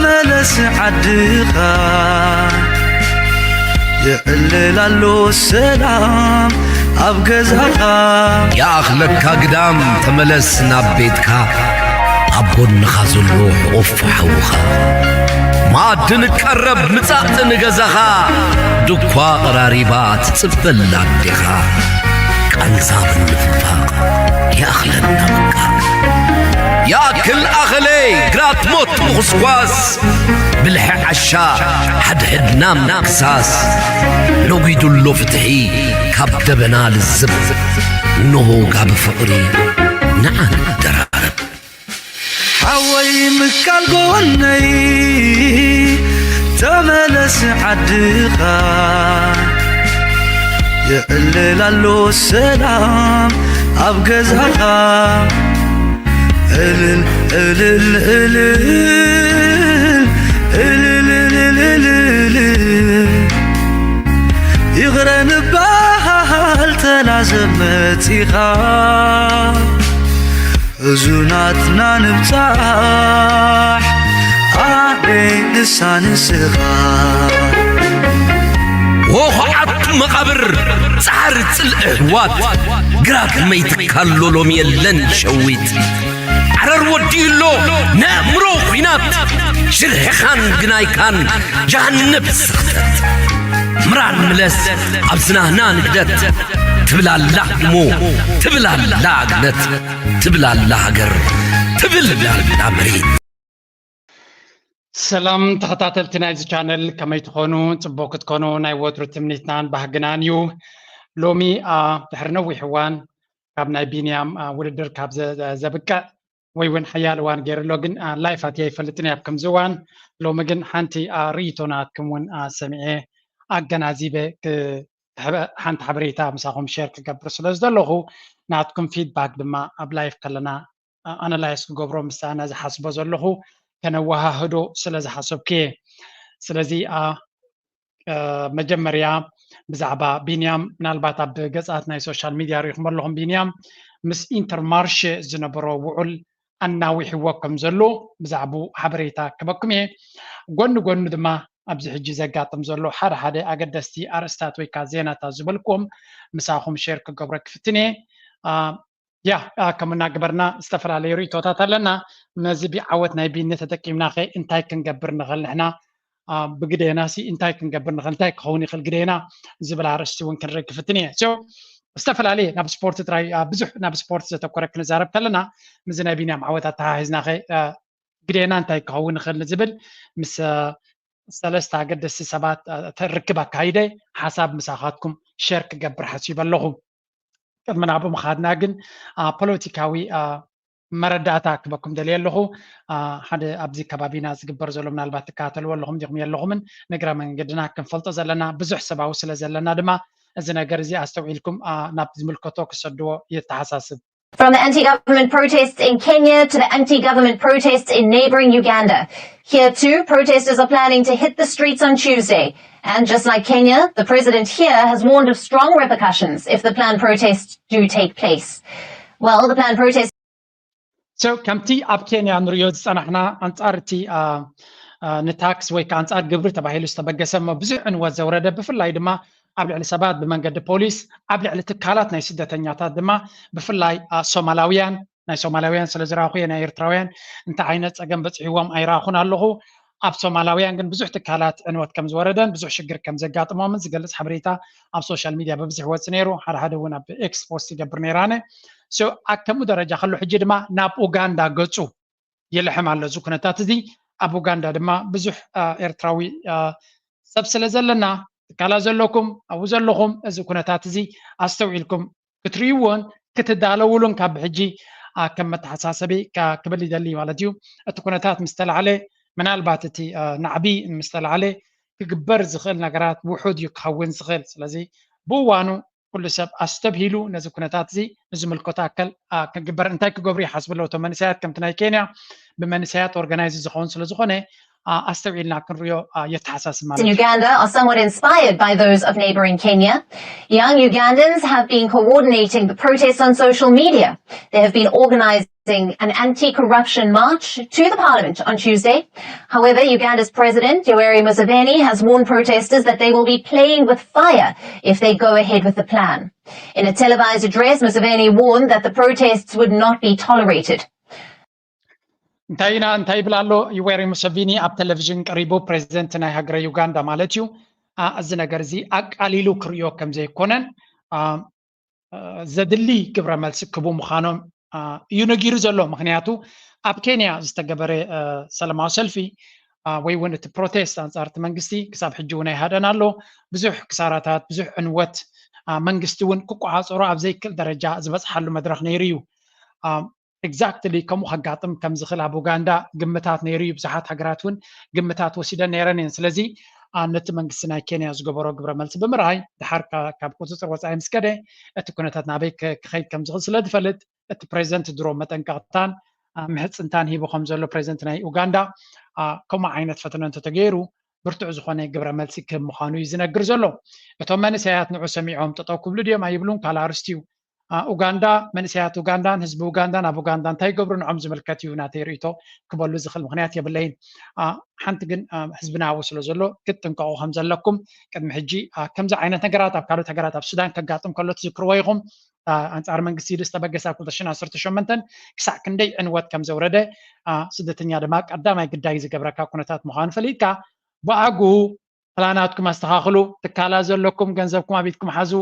መለስ ዓድኻ፣ የዕልል ኣሎ ሰላም ኣብ ገዛኻ። ይኣኽለካ ግዳም፣ ተመለስ ናብ ቤትካ፣ ኣብ ጎንኻ ዘሎ ሕቑፍ ሓውኻ። መኣዲ ንቀረብ፣ ምጻእ ንገዛኻ፣ ድኳ ቀራሪባ ትጽበላ ኣዴኻ። ቃንዛ ምንፍፋቕ ይኣኽለና በቃ። ይኣክል ኣኸለይ፣ ግራት ሞት ምኹስኳስ፣ ብልሒ ዓሻ ሓድሕድና ምክሳስ። ነጒዱ ኣሎ ፍትሒ ካብ ደበና ልዝብ፣ እንሆ ጋቢ ፍቕሪ ንዓ ንደራረብ። ሓወይ ምካል ጎነይ፣ ተመለስ ዓድኻ፣ የዕልል ኣሎ ሰላም ኣብ ገዛኻ። እልል እልል እልል፣ እልል እልል እልል፣ ይቕረ ንበሃል ተናዘብ መጺኻ። ሕዙናትና ንብጻሕ ኣበይ ንሳ ንስኻ። ወኹዓት መቓብር ጻዕሪ ጽልኢ ኣሕዋት፣ ግራት መይትካሎ ሎሚ የለን ሸዊት። ዓረር ወዲኡ ኣሎ ነእምሮ ኲናት፣ ሽርሕኻን ግናይካን ጀሃነብ ስኽተት። ምራን ምለስ ኣብ ዝናህና ንግደት፣ ትብል ኣላ እሞ ትብል ኣላ ግነት፣ ትብል ኣላ ሃገር፣ ትብል ኣላ መሬት። ሰላም ተኸታተልቲ ናይዚ ቻነል፣ ከመይ ትኾኑ? ጽቡቕ ክትኮኑ ናይ ወትሩ ትምኒትናን ባህግናን እዩ። ሎሚ፣ አ፣ ድሕሪ ነዊሕ እዋን ካብ ናይ ቢንያም፣ አ፣ ውድድር ካብ ዘ-፣ ዘ-፣ ዘብቅዕ ወይ እውን ሓያል እዋን ገይሩ ኣሎ፣ ግን፣ አ፣ ላይፍ ኣትየ ኣይፈልጥን እየ ኣብ ከምዚ እዋን። ሎሚ ግን ሓንቲ፣ አ፣ ርእይቶ ናትኩም እውን፣ አ፣ ሰሚዐ ኣገናዚበ ክ-፣ ክሕበ-፣ ሓንቲ ሓበሬታ ምሳኹም ሼር ክገብር ስለ ዝደለኹ፣ ናትኩም ፊድባክ ድማ ኣብ ላይፍ ከለና፣ አ-፣ ኣናላይዝ ክገብሮ፣ ምስ ኣነ ዝሓስቦ ዘለኹ ከነወሃህዶ ስለ ዝሓሰብኩ እየ። ስለዚ፣ አ፣ አ፣ መጀመርያ ብዛዕባ ቢንያም፣ ምናልባት ኣብ ገጻት ናይ ሶሻል ሚድያ ርኢኹም ኣለኹም፣ ቢንያም ምስ ኢንተርማርሼ ዝነበሮ ውዑል ኣናዊሕዎ ከም ዘሎ ብዛዕባኡ ሓበሬታ ክበኩም እየ። ጎኒ ጎኒ ድማ ኣብዚ ሕጂ ዘጋጥም ዘሎ ሓደ ሓደ ኣገደስቲ ኣርእስታት ወይ ከዓ ዜናታት ዝበልክዎም ምሳኹም ሼር ክገብሮ ክፍትን እየ። አ፣ ያ፣ አ፣ ከም እናገበርና ዝተፈላለዩ ርእይቶታት ኣለና። ነዚ ብዓወት ናይ ቢኒ ተጠቂምና ኸ እንታይ ክንገብር ንኽእል ንሕና? አ፣ ብግዴና ሲ እንታይ ክንገብር ንኽእል? እንታይ ክኸውን ይኽእል ግዴና? ዝብል ኣርእስቲ እውን ክንርኢ ክፍትን እየ። So፣ ዝተፈላለየ ናብ ስፖርት ጥራይ፣ አ፣ ብዙሕ ናብ ስፖርት ዘተኮረ ክንዛረብ ከለና፣ ምስዚ ናይ ቢንያም ዓወት ኣተሓሒዝና ኸ፣ አ፣ ግዴና እንታይ ክኸውን ይኽእል ንዝብል ምስ፣ አ፣ ሰለስተ ኣገደስቲ ሰባት፣ አ፣ ተ-፣ ርክብ ኣካይደ ሓሳብ ምሳኻትኩም ሸር ክገብር ሓሲበ ኣለኹ። ቅድሚ ናብኡ ምኻድና ግን፣ አ፣ ፖለቲካዊ፣ አ፣ መረዳእታ ክበኩም ደልየ ኣለኹ። አ፣ ሓደ ኣብዚ ከባቢና ዝግበር ዘሎ ምናልባት ትከታተልዎ ኣለኹም ዲኹም የለኹምን፣ ንእግረ መንገድና ክንፈልጦ ዘለና ብዙሕ ሰባዊ ስለ ዘለና ድማ እዚ ነገር እዚ ኣስተውዒልኩም፣ አ፣ ናብ ዝምልከቶ ክሰድዎ የተሓሳስብ። From the anti-government protests in Kenya to the anti-government protests in neighboring Uganda, here too, protesters are planning to hit the streets on Tuesday. And just like Kenya, the president here has warned of strong repercussions if the planned protests do take place. Well, the planned protests So፣ ከምቲ ኣብ ኬንያ ንርእዮ ዝጸናሕና፣ ኣንጻር እቲ፣ አ፣ አ፣ ንታክስ ወይ ከኣ ኣንጻር ግብሪ ተባሂሉ ዝተበገሰ እሞ ብዙሕ ዕንወት ዘውረደ፣ ብፍላይ ድማ ኣብ ልዕሊ ሰባት ብመንገዲ ፖሊስ፣ ኣብ ልዕሊ ትካላት ናይ ስደተኛታት ድማ ብፍላይ፣ አ፣ ሶማላውያን፣ ናይ ሶማላውያን ስለ ዝረኣኹ እየ፣ ናይ ኤርትራውያን እንታይ ዓይነት ጸገም በጺሕዎም ኣይረኣኹን ኣለኹ። ኣብ ሶማላውያን ግን ብዙሕ ትካላት ዕንወት ከም ዝወረደን ብዙሕ ሽግር ከም ዘጋጥሞምን ዝገልጽ ሓበሬታ ኣብ ሶሻል ሚድያ ብብዝሒ ወጽእ ነይሩ። ሓደ ሓደ እውን ኣብ ኤክስ ፖስት ይገብር ነይረ ኣነ። So፣ ኣብ ከምኡ ደረጃ ከሎ፣ ሕጂ ድማ ናብ ኡጋንዳ ገጹ ይልሕም ኣሎ እዚ ኩነታት እዚ። ኣብ ኡጋንዳ ድማ ብዙሕ፣ አ፣ ኤርትራዊ፣ አ፣ ሰብ ስለ ዘለና፣ ትካላት ዘለኩም፣ ኣብኡ ዘለኹም፣ እዚ ኩነታት እዚ ኣስተውዒልኩም ክትርእይዎን ክትዳለውሉን ካብ ሕጂ፣ አ፣ ከም መተሓሳሰቢ ካ-፣ ክብል ይደሊ ማለት እዩ። እቲ ኩነታት ምስ ተላዕለ፣ ምናልባት እቲ፣ አ፣ ናዕቢ ምስ ተላዕለ፣ ክግበር ዝኽእል ነገራት ውሑድ እዩ ክኸውን ዝኽእል። ስለዚ ብእዋኑ ኩሉ ሰብ ኣስተብሂሉ ነዚ ኩነታት እዚ ንዝምልከቶ ኣካል፣ አ፣ ክግበር እንታይ ክገብሩ ይሓስቡ ኣለዉ? እቶም መንእሰያት ከምቲ ናይ ኬንያ ብመንእሰያት ኦርጋናይዝ ዝኸውን ስለ ዝኾነ፣ ኣስተውዒልና ክንሪኦ የተሓሳስብ ማለት in እዩ። Uganda are somewhat inspired by those of neighboring Kenya. Young Ugandans have been coordinating the protests on social media. They have been organizing an anti-corruption march to the parliament on Tuesday. However, Uganda's president, Yoweri Museveni, has warned protesters that they will be playing with fire if they go ahead with the plan. In a televised address, Museveni warned that the protests would not be tolerated. እንታይ ኢና እንታይ ይብል ኣሎ? ዩዌሪ ሙሰቪኒ ኣብ ቴሌቪዥን ቀሪቡ፣ ፕሬዚደንት ናይ ሃገረ ዩጋንዳ ማለት እዩ፣ አ፣ እዚ ነገር እዚ ኣቃሊሉ ክርእዮ ከም ዘይኮነን፣ አ፣ አ፣ ዘድሊ ግብረ መልሲ ክቡ ምዃኖም፣ አ፣ እዩ ነጊሩ ዘሎ። ምክንያቱ ኣብ ኬንያ ዝተገበረ፣ አ፣ ሰላማዊ ሰልፊ፣ አ፣ ወይ እውን እቲ ፕሮቴስት ኣንጻር እቲ መንግስቲ ክሳብ ሕጂ እውን ኣይሃደን ኣሎ። ብዙሕ ክሳራታት፣ ብዙሕ ዕንወት፣ አ፣ መንግስቲ እውን ክቆፃፀሮ ኣብ ዘይክእል ደረጃ ዝበፅሓሉ መድረክ ነይሩ እዩ። አ፣ ኤግዛክትሊ ከምኡ ከጋጥም ከም ዝኽእል ኣብ ኡጋንዳ ግምታት ነይሩ እዩ። ብዙሓት ሃገራት እውን ግምታት ወሲደን ነይረን እየን። ስለዚ፣ አ፣ ነቲ መንግስቲ ናይ ኬንያ ዝገበሮ ግብረ መልሲ ብምርኣይ፣ ድሓር ካ-፣ ካብ ቁፅፅር ወፃኢ ምስ ከደ፣ እቲ ኩነታት ናበይ ከ-፣ ክኸይድ ከም ዝኽእል ስለ ዝፈልጥ፣ እቲ ፕሬዚደንት ድሮ መጠንቀቕታን፣ አ፣ ምሕፅንታን ሂቡ ከም ዘሎ ፕሬዚደንት ናይ ኡጋንዳ፣ አ፣ ከምኡ ዓይነት ፈተነ እንተተገይሩ፣ ብርቱዕ ዝኾነ ግብረ መልሲ ክህብ ምዃኑ እዩ ዝነግር ዘሎ። እቶም መንእሰያት ንዑ ሰሚዖም ጠጠው ክብሉ ድዮም ኣይብሉን ካልእ ኣርስቲ እዩ። አ፣ ኡጋንዳ፣ መንእሰያት ኡጋንዳን ህዝቢ ኡጋንዳን ኣብ ኡጋንዳ እንታይ ይገብሩ ንዖም ዝምልከት እዩ ናተይ ርእይቶ ክበሉ ዝኽእል ምኽንያት የብለይን። አ፣ ሓንቲ ግን፣ አ፣ ህዝብና ኣብኡ ስለ ዘሎ ክትጥንቀቑ ከም ዘለኩም ቅድሚ ሕጂ፣ አ፣ ከምዚ ዓይነት ነገራት ኣብ ካልኦት ሃገራት ኣብ ሱዳን ከጋጥም ከሎ ትዝክርዎ ኢኹም። አ፣ ኣንጻር መንግስቲ ኢሉ ዝተበገሰ ኣብ ክልተ ሽሕን ዓሰርተ ሸሞንተን ክሳዕ ክንደይ ዕንወት ከም ዘውረደ፣ አ፣ ስደተኛ ድማ ቀዳማይ ግዳይ ዝገብረካ ኩነታት ምዃኑ ፈሊጥካ ብኣግኡ ፕላናትኩም ኣስተኻኽሉ፣ ትካላት ዘለኩም ገንዘብኩም ኣብ ኢድኩም ሓዙ።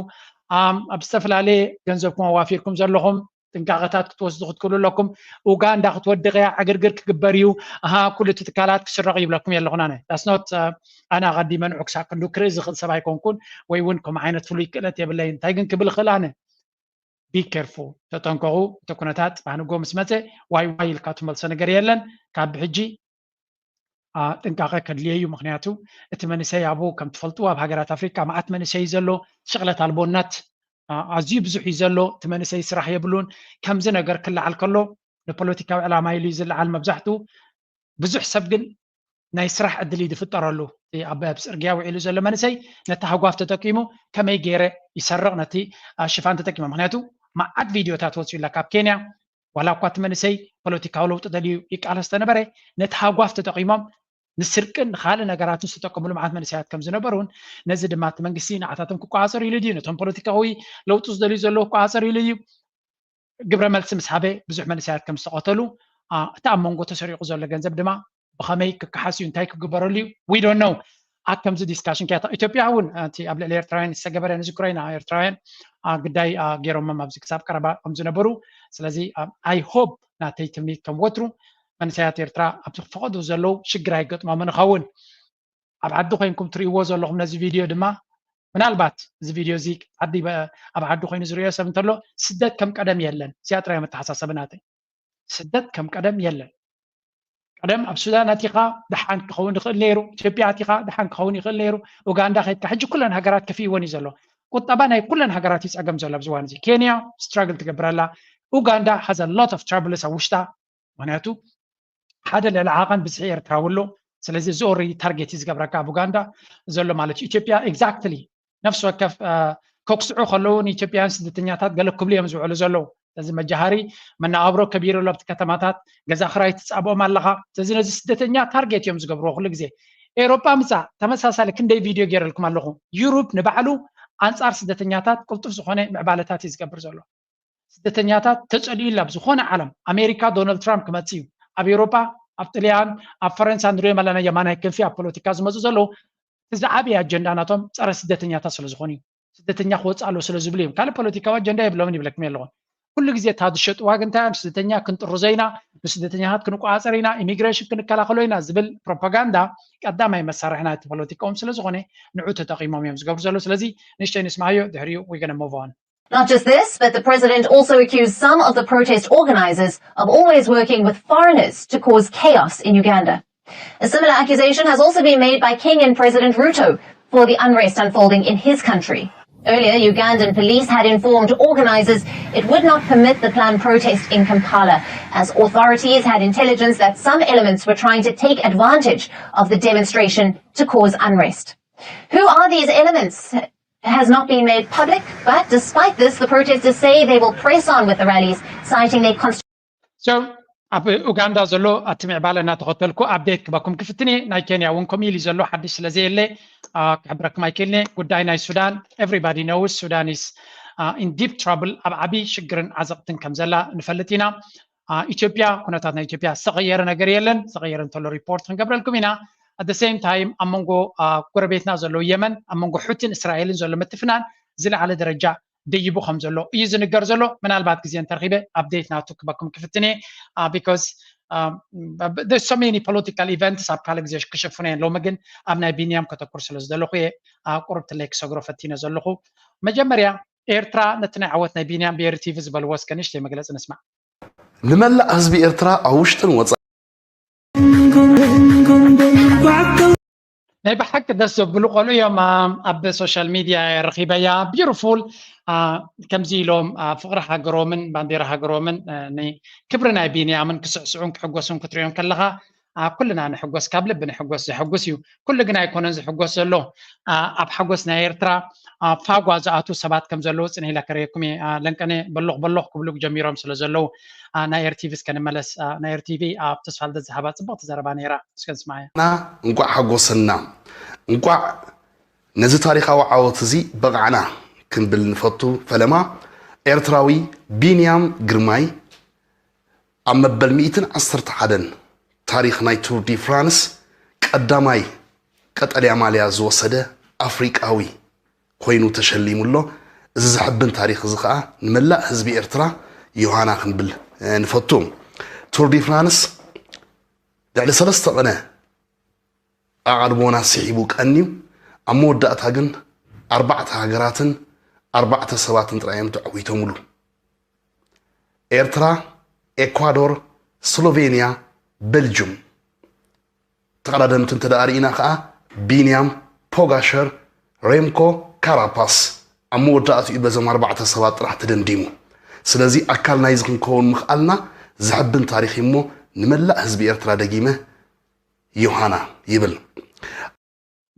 ኣም፣ ኣብ ዝተፈላለየ ገንዘብኩም ኣዋፊርኩም ዘለኹም ጥንቃቐታት ክትወስዱ ክትክእሉ ኣለኩም። ኡጋንዳ ክትወድቕ እያ፣ ዕግርግር ክግበር እዩ፣ ኣሃ፣ ኩሉ እቲ ትካላት ክስረቕ ይብለኩም የለኹን። ኣነ ዳስኖት ኣነ ኣቐዲመ ንዑ ክሳብ ክንዱ ክርኢ ዝኽእል ሰብ ኣይኮንኩን፣ ወይ እውን ከምኡ ዓይነት ፍሉይ ክእለት የብለይን። እንታይ ግን ክብል እኽእል ኣነ? ቢ ኬርፉል፣ ተጠንቀቑ። እቲ ኩነታት ጽባሕ ንግሆ ምስ መጸ ዋይ ዋይ ኢልካ ትመልሶ ነገር የለን። ካብ ብሕጂ አ፣ ጥንቃቐ ከድልዮ እዩ። ምክንያቱ እቲ መንእሰይ ኣብኡ ከም ትፈልጡ ኣብ ሃገራት ኣፍሪቃ መዓት መንእሰይ እዩ ዘሎ፣ ሽቕለት ኣልቦነት፣ አ፣ ኣዝዩ ብዙሕ እዩ ዘሎ። እቲ መንእሰይ ስራሕ የብሉን። ከምዚ ነገር ክለዓል ከሎ ንፖለቲካዊ ዕላማ ኢሉ እዩ ዝለዓል መብዛሕትኡ። ብዙሕ ሰብ ግን ናይ ስራሕ ዕድል እዩ ዝፍጠረሉ። እቲ ኣብ፣ ኣብ ጽርግያ ውዒሉ ዘሎ መንእሰይ ነቲ ሃጓፍ ተጠቂሙ ከመይ ገይረ ይሰርቕ ነቲ፣ አ፣ ሽፋን ተጠቂሙ። ምክንያቱ መዓት ቪድዮታት ወፂኡላ ካብ ኬንያ። ዋላ እኳ እቲ መንእሰይ ፖለቲካዊ ለውጢ ደልዩ ይቃለስ ተነበረ፣ ነቲ ሃጓፍ ተጠቂሞም ንስርቅን ንኻልእ ነገራትን ዝተጠቀምሉ መዓት መንእሰያት ከም ዝነበሩን ነዚ ድማ እቲ መንግስቲ ንዓታቶም ክቆፃፀር ኢሉ ድዩ፣ ነቶም ፖለቲካዊ ለውጢ ዝደልዩ ዘለዉ ክቆፃፀር ኢሉ ድዩ፣ ግብረ መልሲ ምስ ሃበ ብዙሕ መንእሰያት ከም ዝተቐተሉ፣ አ፣ እቲ ኣብ መንጎ ተሰሪቑ ዘሎ ገንዘብ ድማ ብኸመይ ክከሓስ እዩ፣ እንታይ ክግበረሉ እዩ፣ we don't know። ኣብ ከምዚ ዲስካሽን ከያታ ኢትዮጵያ እውን እቲ ኣብ ልዕሊ ኤርትራውያን ዝተገበረ ንዝክሮ ኢና፣ ኤርትራውያን፣ አ፣ ግዳይ፣ አ፣ ገይሮሞም ኣብዚ ክሳብ ቀረባ ከም ዝነበሩ። ስለዚ፣ አ፣ I hope፣ ናተይ ትምኒት ከም ወትሩ መንእሰያት ኤርትራ ኣብቲ ፈቐዶ ዘለዉ ሽግር ኣይገጥሞምን ይኸውን። ኣብ ዓዲ ኮይንኩም ትርእይዎ ዘለኹም ነዚ ቪድዮ ድማ ምናልባት እዚ ቪድዮ እዚ ዓዲ በ-፣ ኣብ ዓዲ ኮይኑ ዝርእዮ ሰብ እንተሎ ስደት ከም ቀደም የለን። እዚኣ ጥራይ መተሓሳሰቢ ናተይ። ስደት ከም ቀደም የለን። ቀደም ኣብ ሱዳን ኣቲኻ ደሓን ክኸውን ይኽእል ነይሩ፣ ኢትዮጵያ ኣቲኻ ደሓን ክኸውን ይኽእል ነይሩ፣ ኡጋንዳ ከይድካ። ሕጂ ኩለን ሃገራት ከፊእወን እዩ ዘሎ። ቁጠባ ናይ ኩለን ሃገራት እዩ ጸገም ዘሎ ኣብዚ እዋን እዚ። ኬንያ ስትራግል ትገብር ኣላ። ኡጋንዳ has a lot of troubles ኣብ ውሽጣ። ምክንያቱ ሓደ ልዕሊ ዓቐን ብዝሒ ኤርትራዊ ኣሎ። ስለዚ እዚ ኦልሬዲ ታርጌት እዩ ዝገብረካ ኣብ ኡጋንዳ ዘሎ ማለት እዩ። ኢትዮጵያ ኤግዛክትሊ ነፍሲ ወከፍ፣ አ፣ ከኩስዑ ከለዉ ንኢትዮጵያውያን ስደተኛታት ገለ ክብሉ እዮም ዝውዕሉ ዘለዉ። ስለዚ መጃሃሪ መነባብሮ ከቢሩ ኣሎ ኣብቲ ከተማታት፣ ገዛ ክራይ ትጻብኦም ኣለኻ። ስለዚ ነዚ ስደተኛ ታርጌት እዮም ዝገብርዎ ኩሉ ግዜ። ኤውሮጳ ምጻእ ተመሳሳሊ ክንደይ ቪድዮ ገይረልኩም ኣለኹ። ዩሩፕ ንባዕሉ ኣንጻር ስደተኛታት ቅልጡፍ ዝኾነ ምዕባለታት እዩ ዝገብር ዘሎ። ስደተኛታት ተጸልዩ ኣብ ዝኾነ ዓለም፣ ኣሜሪካ ዶናልድ ትራምፕ ክመጽእ እዩ። ኣብ ኤውሮጳ፣ ኣብ ጥልያን፣ ኣብ ፈረንሳ ንሪኦም ኣለና የማናይ ክንፊ ኣብ ፖለቲካ ዝመጹ ዘለዉ። እቲ ዝዓበየ ኣጀንዳ ናቶም ጸረ ስደተኛታት ስለ ዝኾኑ እዩ። ስደተኛ ክወጽእ ኣለዎ ስለ ዝብሉ እዮም። ካልእ ፖለቲካዊ ኣጀንዳ የብሎምን ይብለኩም ኣለኹ። ኩሉ ግዜ እታ ዝሸጥዋ ግን እንታይ እያ? ንስደተኛ ክንጥርዞ ኢና፣ ንስደተኛታት ክንቆጻጸር ኢና፣ ኢሚግሬሽን ክንከላኸሎ ኢና ዝብል ፕሮፓጋንዳ ቀዳማይ መሳርሒ ናይቲ ፖለቲካኦም ስለ ዝኾነ ንዑ ተጠቒሞም እዮም ዝገብሩ ዘለዉ። ስለዚ ንእሽተይ ንስማዮ፣ ድሕሪኡ we gonna move on። Not just this, but the president also accused some of the protest organizers of always working with foreigners to cause chaos in Uganda. A similar accusation has also been made by Kenyan President Ruto for the unrest unfolding in his country. Earlier, Ugandan police had informed organizers it would not permit the planned protest in Kampala, as authorities had intelligence that some elements were trying to take advantage of the demonstration to cause unrest. Who are these elements has not been made public, but despite this, the protesters say they will press on with the rallies, citing their constitutional So ኣብ ኡጋንዳ ዘሎ እቲ ምዕባለ እናተኸተልኩ ኣፕዴት ክበኩም ክፍትኔ። ናይ ኬንያ እውን ከምኡ ኢሉ ዘሎ ሓድሽ ስለዘየለ ክሕብረኩም ኣይክእልኔ። ጉዳይ ናይ ሱዳን everybody knows Sudan is in deep trouble፣ ኣብ ዓብዪ ሽግርን ዓዘቕትን ከም ዘላ ንፈልጥ ኢና። ኢትዮጵያ፣ ኩነታት ናይ ኢትዮጵያ ዝተቐየረ ነገር የለን። ዝተቐየረ እንተሎ ሪፖርት ክንገብረልኩም ኢና። At the same time ኣብ መንጎ ጎረቤትና ዘሎ የመን፣ ኣብ መንጎ ሑቲን እስራኤልን ዘሎ ምትፍናን ዝለዓለ ደረጃ ደይቡ ከም ዘሎ እዩ ዝንገር ዘሎ። ምናልባት ግዜ እንተረኺበ ኣፕዴት ናቱ ክበኩም ክፍትኔ። Because so many political events ኣብ ካልእ ግዜ ክሽፍኖ እየ። ሎሚ ግን ኣብ ናይ ቢንያም ከተኩር ስለ ዝደለኹ እየ ቁርብ ትለይ ክሰግሮ ፈቲነ ዘለኹ። መጀመርያ ኤርትራ ነቲ ናይ ዓወት ናይ ቢንያም ብኤሪ ቲቪ ዝበልዎ እስከ ንእሽተይ መግለፂ ንስማዕ። ንመላእ ህዝቢ ኤርትራ ኣብ ውሽጥን ወፃ ናይ ብሓቂ ደስ ዘብሉ ቆልዑ እዮም። ኣብ ሶሻል ሚድያ ረኺበያ። ቢዩቲፉል። ከምዚ ኢሎም ፍቕሪ ሃገሮምን ባንዴራ ሃገሮምን ክብሪ ናይ ቢንያምን ክስዕስዑን ክሕጎሱን ክትሪኦም ከለኻ ኩልና ንሕጎስ፣ ካብ ልቢ ንሕጎስ። ዘሕጉስ እዩ። ኩሉ ግን ኣይኮነን ዝሕጎስ ዘሎ። ኣብ ሓጎስ ናይ ኤርትራ ፋጓ ዝኣትዉ ሰባት ከም ዘለዉ ጽንሕ ኢለ ከርእየኩም እየ። ለንቀነ በሎኽ በሎኽ ክብሉ ጀሚሮም ስለ ዘለዉ፣ ናይ ኤርቲቪ እስከ ንመለስ። ናይ ኤርቲቪ ኣብ ተስፋልደት ዝሃባ ጽብቕቲ ዘረባ ነይራ። እስከ ንስምዓያ። እንቋዕ ሓጎሰና፣ እንቋዕ ነዚ ታሪኻዊ ዓወት እዚ በቓዕና ክንብል ንፈቱ። ፈለማ ኤርትራዊ ቢንያም ግርማይ ኣብ መበል ሚእትን ዓሰርተ ሓደን ታሪኽ ናይ ቱር ዲ ፍራንስ ቀዳማይ ቀጠልያ ማልያ ዝወሰደ ኣፍሪቃዊ ኮይኑ ተሸሊሙ ኣሎ። እዚ ዘሕብን ታሪኽ እዚ ኸኣ ንመላእ ህዝቢ ኤርትራ ዮሃና ክንብል ንፈቱ። ቱር ዲ ፍራንስ ልዕሊ ሰለስተ ቕነ ኣቓልቦና ስሒቡ ቀንዩ፣ ኣብ መወዳእታ ግን ኣርባዕተ ሃገራትን ኣርባዕተ ሰባትን ጥራይ እዮም ተዓዊቶምሉ። ኤርትራ፣ ኤኳዶር፣ ስሎቬንያ፣ ቤልጁም። ተቐዳደምቲ እንተ ደኣ ርኢና ኸኣ ቢንያም፣ ፖጋሸር፣ ሬምኮ ካራፓስ ኣብ መወዳእትኡ በዞም ኣርባዕተ ሰባት ጥራሕ ተደምዲሙ። ስለዚ ኣካል ናይዚ ክንከውን ምኽኣልና ዘሕብን ታሪኽ እዩ እሞ ንመላእ ህዝቢ ኤርትራ ደጊመ ዮሃና ይብል።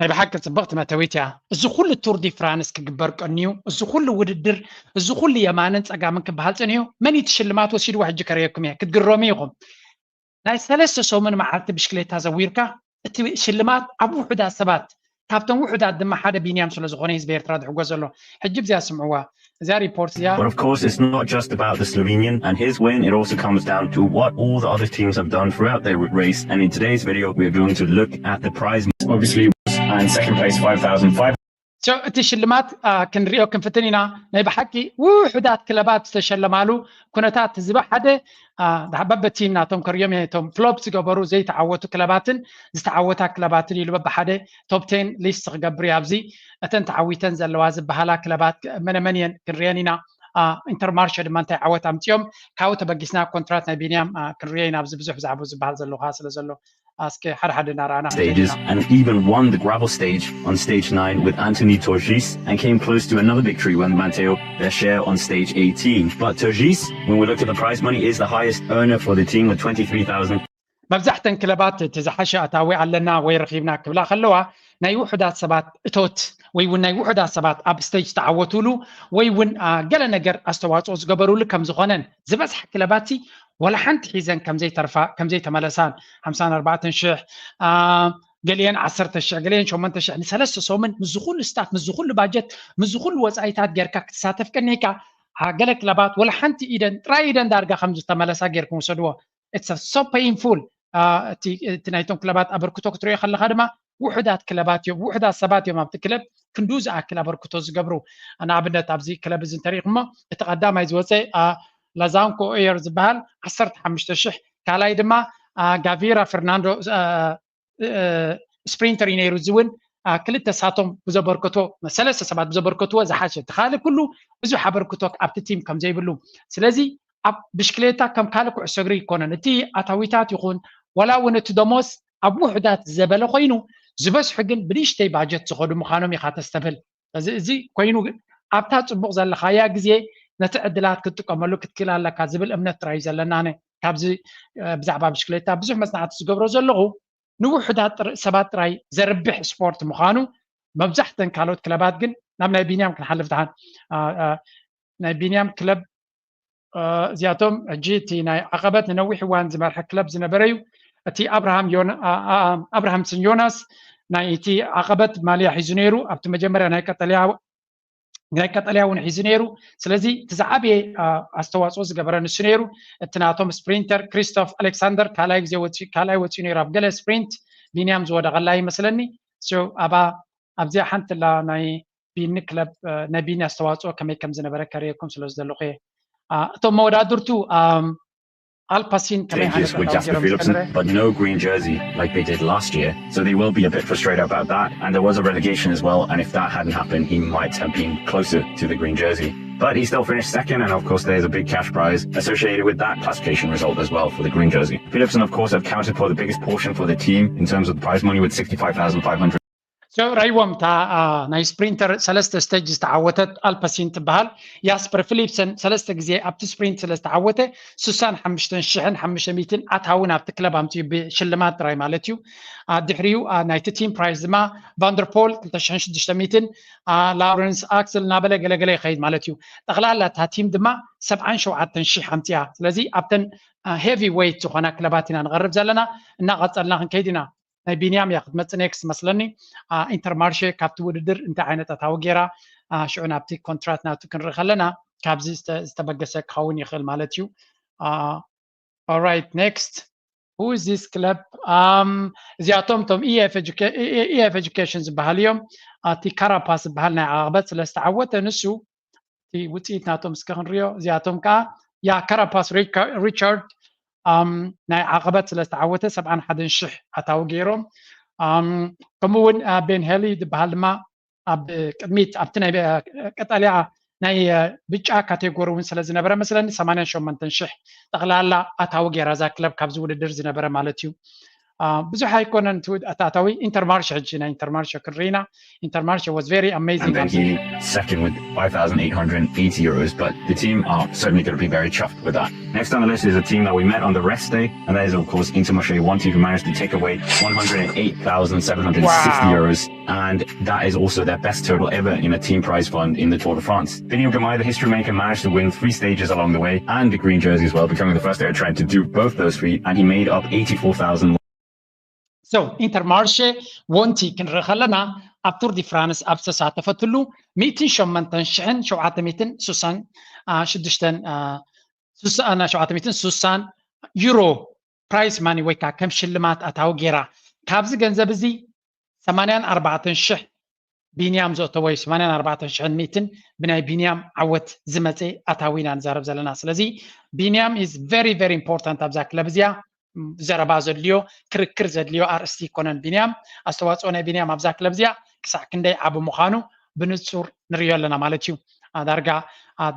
ናይ ብሓቂ ጽብቕቲ መእተዊት እያ። እዚ ኩሉ ቱር ዲ ፍራንስ ክግበር ቀንዩ፣ እዚ ኩሉ ውድድር፣ እዚ ኩሉ የማንን ጸጋምን ክበሃል ጸኒሑ፣ መን እዩ እቲ ሽልማት ወሲድዎ? ሕጂ ከርእየኩም እየ፣ ክትግረሙ ኢኹም። ናይ ሰለስተ ሰሙን መዓልቲ ብሽክሌታ ዘዊርካ፣ እቲ ሽልማት ኣብ ውሑዳት ሰባት፣ ካብቶም ውሑዳት ድማ ሓደ ቢንያም ስለ ዝኾነ ህዝቢ ኤርትራ ዝሕጎስ ዘሎ። ሕጂ ብዚኣ ስምዕዋ። እዚኣ ሪፖርት እዚኣ። But of course, it's not just about the Slovenian and his win. It also comes down to what all the other teams have done throughout their race. And in today's video, we're going to look at the prize. Obviously, and second place, five thousand five. So እቲ ሽልማት ክንሪኦ ክንፍትን ኢና። ናይ ብሓቂ ውሑዳት ክለባት ዝተሸለማሉ ኩነታት ህዝቢ ሓደ በበቲም ናቶም ከርእዮም እየ። እቶም ፍሎፕ ዝገበሩ ዘይተዓወቱ ክለባትን ዝተዓወታ ክለባትን ኢሉ በብሓደ ቶፕ ቴን ሊስት ክገብር እዩ። ኣብዚ እተን ተዓዊተን ዘለዋ ዝበሃላ ክለባት መነመን እየን ክንሪአን ኢና። ኢንተርማርሸ ድማ እንታይ ዓወት ኣምፅኦም ካብኡ ተበጊስና ኮንትራት ናይ ቢንያም ክንሪኦ ኢና። ኣብዚ ብዙሕ ዛዕቡ ዝበሃል ዘለኻ ስለ ዘሎ እስከ ሓደ ሓደ እናረኣና stages and even won the gravel stage on stage nine with Anthony Turgis and came close to another victory when Matteo Bechère on stage eighteen. But Turgis, when we look at the prize money, is the highest earner for the team with twenty-three thousand. መብዛሕተን ክለባት እቲ ዝሓሸ ኣታዊ ኣለና ወይ ረኺብና ክብላ ከለዋ ናይ ውሑዳት ሰባት እቶት ወይ እውን ናይ ውሑዳት ሰባት ኣብ ስቴጅ ዝተዓወቱሉ ወይ እውን ገለ ነገር ኣስተዋፅኦ ዝገበሩሉ ከም ዝኾነን ዝበዝሐ ክለባት ዋላ ሓንቲ ሒዘን ከምዘይተርፋ ከምዘይተመለሳን ሓምሳን ኣርባዕተን ሽሕ ገሊአን ዓሰርተ ሽሕ ገሊአን ሸሞንተ ሽሕ ንሰለስተ ሰሙን ምስ ዝኹሉ ስታፍ ምስ ዝኹሉ ባጀት ምስ ዝኹሉ ወፃኢታት ጌርካ ክትሳተፍ ቀኒካ ገለ ክለባት ወላ ሓንቲ ኢደን ጥራይ ኢደን ዳርጋ ከም ዝተመለሳ ጌርኩም ውሰድዎ። It's so painful። እቲ ናይቶም ክለባት ኣበርክቶ ክትሪኦ ከለካ ድማ ውሑዳት ክለባት እዮም፣ ውሑዳት ሰባት እዮም ኣብቲ ክለብ ክንዱ ዝኣክል ኣበርክቶ ዝገብሩ። ንኣብነት ኣብዚ ክለብ እዚ እንተሪኢኹሞ እቲ ቀዳማይ ዝወፀ ላዛንኮ ኤየር ዝበሃል ዓሰርተ ሓሙሽተ ሽሕ፣ ካልኣይ ድማ ጋቪራ ፈርናንዶ ስፕሪንተር እዩ ነይሩ። እዚ እውን ክልተ ሳቶም ብዘበርከቶ ሰለስተ ሰባት ብዘበርከትዎ ዝሓሸ እቲ ካልእ ኩሉ ብዙሕ ኣበርክቶ ኣብቲ ቲም ከም ዘይብሉ። ስለዚ ኣብ ብሽክሌታ ከም ካልእ ኩዕሶ እግሪ ይኮነን። እቲ ኣታዊታት ይኹን ዋላ እውን እቲ ደሞዝ ኣብ ውሑዳት ዘበለ ኮይኑ ዝበዝሑ ግን ብንእሽተይ ባጀት ዝኸዱ ምዃኖም ኢኻ ተስተብህል። እዚ እዚ ኮይኑ ግን ኣብታ ፅቡቕ ዘለኻያ ግዜ ነቲ ዕድላት ክትጥቀመሉ ክትክእል ኣለካ ዝብል እምነት ጥራይ እዩ ዘለና። ኣነ ካብዚ ብዛዕባ ብሽክሌታ ብዙሕ መፅናዕቲ ዝገብሮ ዘለኹ፣ ንውሑዳት ሰባት ጥራይ ዘርብሕ ስፖርት ምዃኑ፣ መብዛሕተን ካልኦት ክለባት ግን፣ ናብ ናይ ቢንያም ክንሓልፍ ደሓን። ናይ ቢንያም ክለብ እዚኣቶም ሕጂ እቲ ናይ ዓቐበት ንነዊሕ እዋን ዝመርሐ ክለብ ዝነበረ እዩ። እቲ ኣብርሃም ኣብርሃምስን ዮናስ ናይ እቲ ዓቐበት ማልያ ሒዙ ነይሩ። ኣብቲ መጀመርያ ናይ ቀጠልያ ናይ ቀጠልያ እውን ሒዙ ነይሩ። ስለዚ እቲ ዝዓበየ ኣስተዋፅኦ ዝገበረ ንሱ ነይሩ። እቲ ናቶም ስፕሪንተር ክሪስቶፍ ኣሌክሳንደር ካልኣይ ግዜ ካልኣይ ወፂኡ ነይሩ ኣብ ገለ ስፕሪንት። ቢንያም ዝወደቐላ ይመስለኒ። ኣብኣ ኣብዚኣ ሓንቲ ላ ናይ ቢኒ ክለብ ናይ ቢኒ ኣስተዋፅኦ ከመይ ከም ዝነበረ ከርእየኩም ስለ ዝደለኹ እየ። እቶም መወዳድርቱ ኣልፓሲን ከመይ Stages with Jasper Philipsen, but no green jersey like they did last year. So they will be a bit frustrated about that. And there was a relegation as well. And if that hadn't happened, he might have been closer to the green jersey. But he still finished second, and of course, there's a big cash prize associated with that classification result as well for the green jersey. Philipsen, of course, accounted for the biggest portion for the team in terms of the prize money with sixty-five thousand five hundred. ራይዎም እታ ናይ ስፕሪንተር ሰለስተ ስቴጅ ዝተዓወተት ኣልፓሲን ትበሃል። ያስፐር ፊሊፕሰን ሰለስተ ግዜ ኣብቲ ስፕሪንት ስለ ዝተዓወተ ስሳን ሓሙሽተን ሽሕን ሓሙሽተ ሚእትን ኣታዊ ናብቲ ክለብ ኣምፅኡ ብሽልማት ጥራይ ማለት እዩ። ድሕሪኡ ናይቲ ቲም ፕራይዝ ድማ ቫንደርፖል ክልተ ሽሕን ሽዱሽተ ሚእትን፣ ላውረንስ ኣክስል እናበለ ገለገለ ይኸይድ ማለት እዩ። ጠቕላላ እታ ቲም ድማ ሰብዓን ሸውዓተን ሽሕ ኣምፅኣ። ስለዚ ኣብተን ሄቪ ዌይት ዝኾና ክለባት ኢና ንቐርብ ዘለና። እናቐፀልና ክንከይድ ኢና። ናይ ቢንያም እያ ክትመፅእ ኔክስት መስለኒ። ኢንተርማርሼ ካብቲ ውድድር እንታይ ዓይነት ኣታዊ ገይራ፣ ሽዑ ናብቲ ኮንትራት ናቱ ክንርኢ ከለና ካብዚ ዝተበገሰ ክኸውን ይኽእል ማለት እዩ። Alright, next. Who is this club? እዚኣቶም እቶም EF Education ዝበሃል እዮም። እቲ ካራፓስ ዝበሃል ናይ ዓቐበት ስለ ዝተዓወተ ንሱ እቲ ውፅኢት ናቶም እስከ ክንሪኦ። እዚኣቶም ከዓ ያ ካራፓስ ሪቻርድ ናይ ዓቐበት ስለ ዝተዓወተ ሰብዓን ሓደን ሽሕ ኣታዊ ገይሮም። ከምኡ እውን ቤን ሄሊ ዝበሃል ድማ ኣብ ቅድሚት ኣብቲ ናይ ቀጠልያ ናይ ብጫ ካቴጎሪ እውን ስለ ዝነበረ መስለኒ ሰማንያን ሸሞንተን ሽሕ ጠቕላላ ኣታዊ ገይራ እዛ ክለብ ካብዚ ውድድር ዝነበረ ማለት እዩ። ብዙሕ ኣይኮነን እቲ ኣታዊ። ኢንተርማርሽ ሕጂ ናይ ኢንተርማርሽ ክንርኢና። ኢንተርማርሽ was very amazing። And then he second with five thousand eight hundred eighty euros, but the team are certainly going to be very chuffed with that. Next on the list is a team that we met on the rest day, and that is, of course, Intermarché Wanty, who managed to take away one hundred eight thousand seven hundred sixty euros, and that is also their best total ever in a team prize fund in the Tour de France. Biniam Girmay, the history maker, managed to win three stages along the way and the green jersey as well, becoming the first ever Trent to do both those three, and he made up eighty-four thousand. So ኢንተርማርሼ ወንቲ ክንርኢ ከለና ኣብ ቱር ዲ ፍራንስ ኣብ ዝተሳተፈትሉ ሚእትን ሸሞንተን ሽሕን ሸውዓተ ሚእትን ስሳን ሽዱሽተን ሸውዓተ ሚእትን ስሳን ዩሮ ፕራይስ ማኒ ወይ ከዓ ከም ሽልማት ኣታዊ ገይራ። ካብዚ ገንዘብ እዚ ሰማንያን ኣርባዕተን ሽሕ ቢንያም ዘእተዎ እዩ። ሰማንያን ኣርባዕተን ሽሕን ሚእትን ብናይ ቢንያም ዓወት ዝመፀ ኣታዊ ኢና ንዛረብ ዘለና። ስለዚ ቢንያም is very very important ኣብዛ ክለብ እዚኣ። ዘረባ ዘድልዮ ክርክር ዘድልዮ ኣርእስቲ ይኮነን። ቢንያም ኣስተዋፅኦ ናይ ቢንያም ኣብዛ ክለብ እዚኣ ክሳዕ ክንደይ ዓቢ ምዃኑ ብንፁር ንሪኦ ኣለና ማለት እዩ። ዳርጋ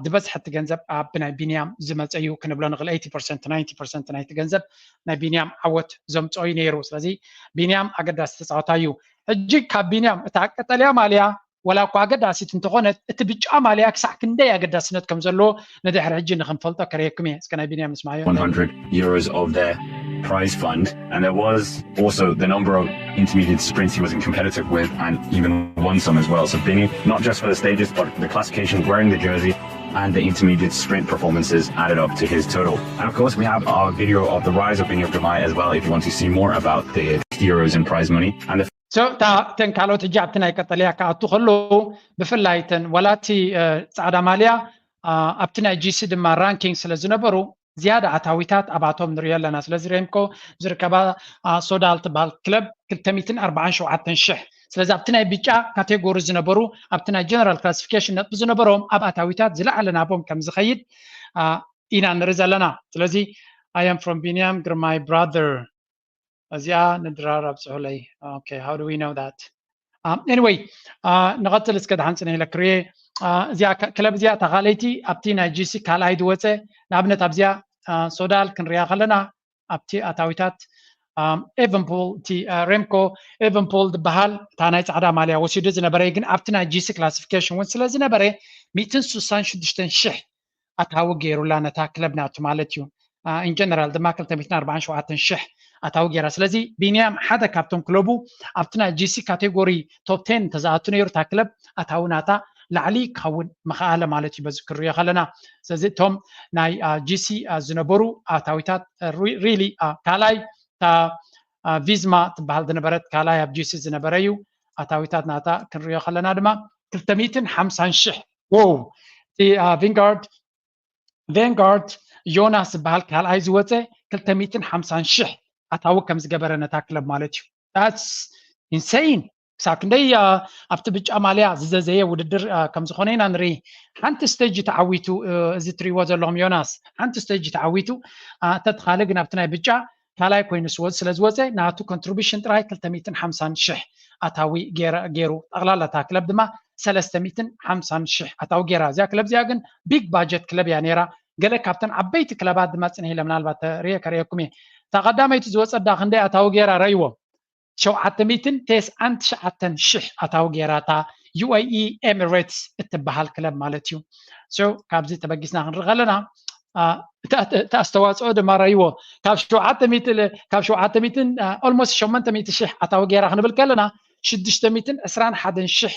ዝበዝሐ እቲ ገንዘብ ኣብ ናይ ቢንያም ዝመፀ እዩ ክንብሎ ንኽእል። ኤይቲ ፐርሰንት ናይንቲ ፐርሰንት ናይቲ ገንዘብ ናይ ቢንያም ዓወት ዘምፅኦ እዩ ነይሩ። ስለዚ ቢንያም ኣገዳሲ ተፃወታይ እዩ። ሕጂ ካብ ቢንያም እታ ቀጠልያ ማልያ ወላ እኳ ኣገዳሲት እንተኾነት እቲ ብጫ ማልያ ክሳዕ ክንደይ ኣገዳስነት ከም ዘለዎ ንድሕሪ ሕጂ ንክንፈልጦ ከርእየኩም እየ። እስከ ናይ ቢንያም ንስማዮ። one hundred euros of their prize fund, and there was also the number of intermediate sprints he was in competitive with and even won some as well. So Bini, not just for the stages, but the classification, wearing the jersey, and the intermediate sprint performances added up to his total. And of course, we have our video of the rise of Biniam Girmay as well if you want to see more about the euros in prize money. And the so እተን ካልኦት ሕጂ ኣብቲ ናይ ቀጠልያ ክኣቱ ከለዉ ብፍላይ እተን ዋላ እቲ ፃዕዳ ማልያ ኣብቲ ናይ ጂሲ ድማ ራንኪንግ ስለ ዝነበሩ ዝያዳ ኣታዊታት ኣብኣቶም ንሪኦ ኣለና። ስለዚ ሬምኮ ዝርከባ ሶዳል ትበሃል ክለብ ክልተ ሚእትን ኣርባዓን ሸውዓተን ሽሕ። ስለዚ ኣብቲ ናይ ብጫ ካቴጎሪ ዝነበሩ ኣብቲ ናይ ጀነራል ክላሲፊኬሽን ነጥቢ ዝነበሮም ኣብ ኣታዊታት ዝለዓለ ናቦም ከም ዝኸይድ ኢና ንርኢ ዘለና። ስለዚ I am from ቢንያም ግርማይ brother። እዚኣ ንድራር ኣብፅሑለይ። Okay, how do we know that? Anyway, ንቐፅል እስከ ደሓን ፅነ ኢለ ክርየ። እዚኣ ክለብ እዚኣ እታ ካልኣይቲ ኣብቲ ናይ ጂሲ ካልኣይ ዝወፀ። ንኣብነት ኣብዚኣ ሶዳል ክንሪኣ ከለና ኣብቲ ኣታዊታት ኤቨንፖል እቲ ሬምኮ ኤቨንፖል ዝበሃል እታ ናይ ፃዕዳ ማልያ ወሲዱ ዝነበረ ግን ኣብቲ ናይ ጂሲ ክላሲፊኬሽን እውን ስለ ዝነበረ ሚእትን ስሳን ሽዱሽተን ሽሕ ኣታዊ ገይሩላ ነታ ክለብ ናቱ ማለት እዩ። ኢንጀነራል ድማ ክልተ ሚእትን ኣርባዓን ሸውዓተን ሽሕ ኣታዊ ገይራ። ስለዚ ቢንያም ሓደ ካብቶም ክለቡ ኣብቲ ናይ ጂሲ ካቴጎሪ ቶፕ ቴን እንተዝኣቱ ነይሩ እታ ክለብ ኣታዊ ናታ ላዕሊ ክኸውን ምኽኣለ ማለት እዩ። በዚ ክንሪኦ ከለና ስለዚ እቶም ናይ ጂሲ ዝነበሩ ኣታዊታት ሪሊ ካልኣይ እታ ቪዝማ ትበሃል ዝነበረት ካልኣይ ኣብ ጂሲ ዝነበረ እዩ። ኣታዊታት ናታ ክንሪኦ ከለና ድማ ክልተ ሚእትን ሓምሳን ሽሕ። ዎው እቲ ቪንጋርድ ቬንጋርድ ዮናስ ዝበሃል ካልኣይ ዝወፀ ክልተ ሚእትን ሓምሳን ሽሕ ኣታዊ ከም ዝገበረ ነታ ክለብ ማለት እዩ። ኢንሰይን ክሳብ ክንደይ ኣብቲ ብጫ ማልያ ዝዘዘየ ውድድር ከም ዝኾነ ኢና ንርኢ። ሓንቲ ስቴጅ ተዓዊቱ እዚ ትሪእዎ ዘለኹም ዮናስ ሓንቲ ስቴጅ ተዓዊቱ ተትኻለ ግን ኣብቲ ናይ ብጫ ካልኣይ ኮይኑ ስለ ዝወፀ ናቱ ኮንትሪቢሽን ጥራይ ክልተ ሚእትን ሓምሳን ሽሕ ኣታዊ ገይሩ ጠቕላላ እታ ክለብ ድማ ሰለስተ ሚእትን ሓምሳን ሽሕ ኣታዊ ገይራ። እዚኣ ክለብ እዚኣ ግን ቢግ ባጀት ክለብ እያ ነይራ። ገለ ካብተን ዓበይቲ ክለባት ድማ ፅንሕ ኢለ ምናልባት ሪኤ ከርእየኩም እየ። እታ ቀዳመይቲ ዝወፀት ዳ ክንደይ ኣታዊ ገይራ ረይዎ ሸውዓተ ሚእትን ተስዓን ትሽዓተን ሽሕ ኣታዊ ገይራ እታ ዩኤኢ ኤሚሬትስ እትበሃል ክለብ ማለት እዩ። ካብዚ ተበጊስና ክንርኢ ከለና እቲ ኣስተዋፅኦ ድማ ረይዎ ካብ ሸውዓተ ሚእቲ ካብ ሸውዓተ ሚእትን ኦልሞስት ሸሞንተ ሚእቲ ሽሕ ኣታዊ ገይራ ክንብል ከለና ሽዱሽተ ሚእትን ዕስራን ሓደን ሽሕ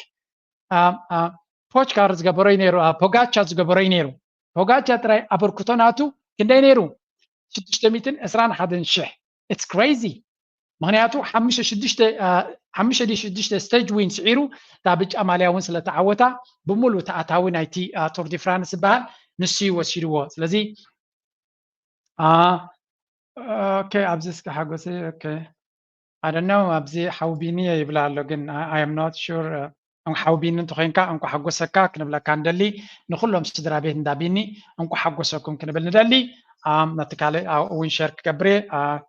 ፖችካር ዝገበሮ እዩ ነይሩ ፖጋቻ ዝገበሮ እዩ ነይሩ። ፖጋቻ ጥራይ ኣበርክቶ ናቱ ክንደይ ነይሩ ሽዱሽተ ሚእትን ዕስራን ሓደን ሽሕ። It's crazy። ምክንያቱ ሓሙሽተ ሽዱሽተ ሓሙሽተ ድዩ ሽዱሽተ ስቴጅ ዊን ስዒሩ እታ ብጫ ማልያ እውን ስለተዓወታ ብምሉእ ተኣታዊ ናይቲ ቱር ዲ ፍራንስ ዝበሃል ንሱ እዩ ወሲድዎ። ስለዚ ኦኬ ኣብዚ እስከ ሓጎሰይ ኦኬ ኣደነው ኣብዚ ሓው ቢኒ ይብላ ኣሎ ግን I am not sure። ሓው ቢኒ እንተኮይንካ እንኳ ሓጎሰካ ክንብለካ ንደሊ ንኩሎም ስድራ ቤት እንዳ ቢኒ እንኳ ሓጎሰኩም ክንብል ንደሊ። ነቲ ካልእ እውን ሸር ክገብር እየ።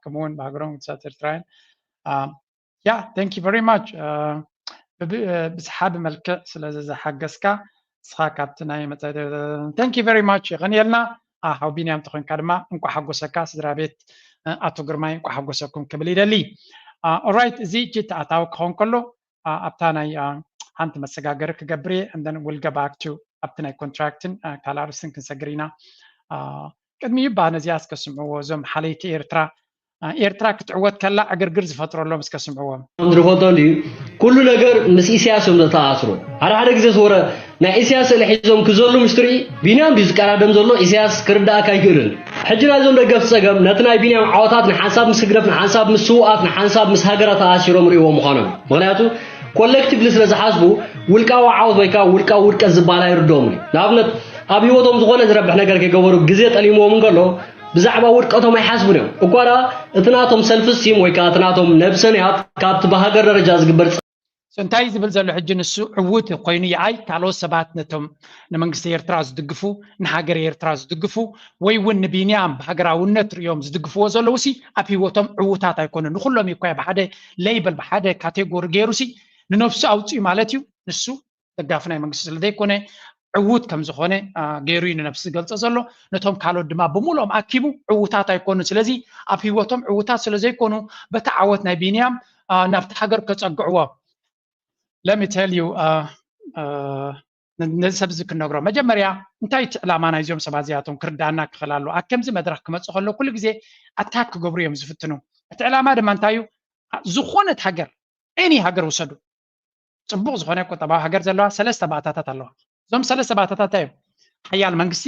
ከምኡውን ብሃገሮም ቅዱሳት ኤርትራውያን ያ thank you very much ብሰሓቢ መልክዕ ስለ ዝሓገዝካ ንስኻ ካብቲ ናይ መጻኢ thank you very much የቐንየልና። ሓው ቢንያም ተኾይንካ ድማ እንኳ ሓጎሰካ ስድራ ቤት ኣቶ ግርማይ እንኳ ሓጎሰኩም ክብል ይደሊ። ኦራይት እዚ እጅ ተኣታዊ ክኸውን ከሎ ኣብታ ናይ ሓንቲ መሰጋገሪ ክገብር እየ and then we'll go back to ኣብቲ ናይ ኮንትራክትን ካልእ ኣርእስትን ክንሰግር ኢና። ቅድሚኡ እባ ነዚኣ እስከ ስምዕዎ እዞም ሓለይቲ ኤርትራ ኤርትራ ክትዕወት ከላ ዕግርግር ዝፈጥረሎም እስከ ስምዕዎም። ዝፈጠሉ እዩ። ኩሉ ነገር ምስ ኢሳያስ እዮም ዘተኣሳስሩ። ሓደ ሓደ ግዜ ዝወረ ናይ ኢሳያስ ስእሊ ሒዞም ክዘሉ ምስ ትርኢ ቢንያም ድዩ ዝቀዳደም ዘሎ ኢሳያስ ክርድኣካ ኣይክእልን። ሕጂ ናይዞም ደገፍቲ ጸገም ነቲ ናይ ቢንያም ዓወታት ንሓንሳብ ምስ ህግደፍ ንሓንሳብ ምስ ስውኣት ንሓንሳብ ምስ ሃገር ኣተኣሳሲሮም ይርእይዎ ምዃኖም እዩ። ምኽንያቱ ኮሌክቲቭሊ ስለ ዝሓስቡ ውልቃዊ ዓወት ወይ ከዓ ውልቃዊ ውድቀት ዝበሃል ኣይርድኦምን እዩ። ንኣብነት ኣብ ህይወቶም ዝኾነ ዝረብሕ ነገር ከይገበሩ ግዜ ጠሊምዎም እንከሎ ብዛዕባ ውድቀቶም ኣይሓስቡን እዮም። እኳ ደኣ እቲ ናቶም ሰልፍ ስቲም ወይ ከዓ እቲ ናቶም ነብሰ ንያት ካብቲ ብሃገር ደረጃ ዝግበር ጸ- So እንታይ እዩ ዝብል ዘሎ ሕጂ ንሱ ዕዉት ኮይኑ ይኣይ ካልኦት ሰባት ነቶም ንመንግስቲ ኤርትራ ዝድግፉ ንሃገር ኤርትራ ዝድግፉ ወይ እውን ንቢንያም ብሃገራውነት ርእዮም ዝድግፍዎ ዘለዉ ሲ ኣብ ህይወቶም ዕዉታት ኣይኮኑን። ንኩሎም እዩ እኳ ብሓደ ሌይበል ብሓደ ካቴጎሪ ገይሩ ሲ ንነፍሱ ኣውፅኡ ማለት እዩ። ንሱ ደጋፊ ናይ መንግስቲ ስለ ዘይኮነ ዕዉት ከም ዝኾነ ገይሩ እዩ ንነብሱ ዝገልፆ ዘሎ። ነቶም ካልኦት ድማ ብምሉኦም ኣኪቡ ዕዉታት ኣይኮኑን። ስለዚ ኣብ ህይወቶም ዕዉታት ስለ ዘይኮኑ በቲ ዓወት ናይ ቢንያም ናብቲ ሃገር ከፀግዕዎ let me tell you ነዚ ሰብ እዚ ክነግሮ መጀመርያ እንታይ እቲ ዕላማ ናይዚኦም ሰባት እዚኣቶም ክርዳና ክኽእል ኣለዎ። ኣብ ከምዚ መድረክ ክመፁ ከሎ ኩሉ ግዜ ኣታክ ክገብሩ እዮም ዝፍትኑ። እቲ ዕላማ ድማ እንታይ እዩ? ዝኾነት ሃገር ኤኒ ሃገር ውሰዱ። ፅቡቕ ዝኾነ ቁጠባዊ ሃገር ዘለዋ ሰለስተ ባእታታት ኣለዋ። እዞም ሰለስተ ባእታታት እንታይ እዮም? ሓያል መንግስቲ፣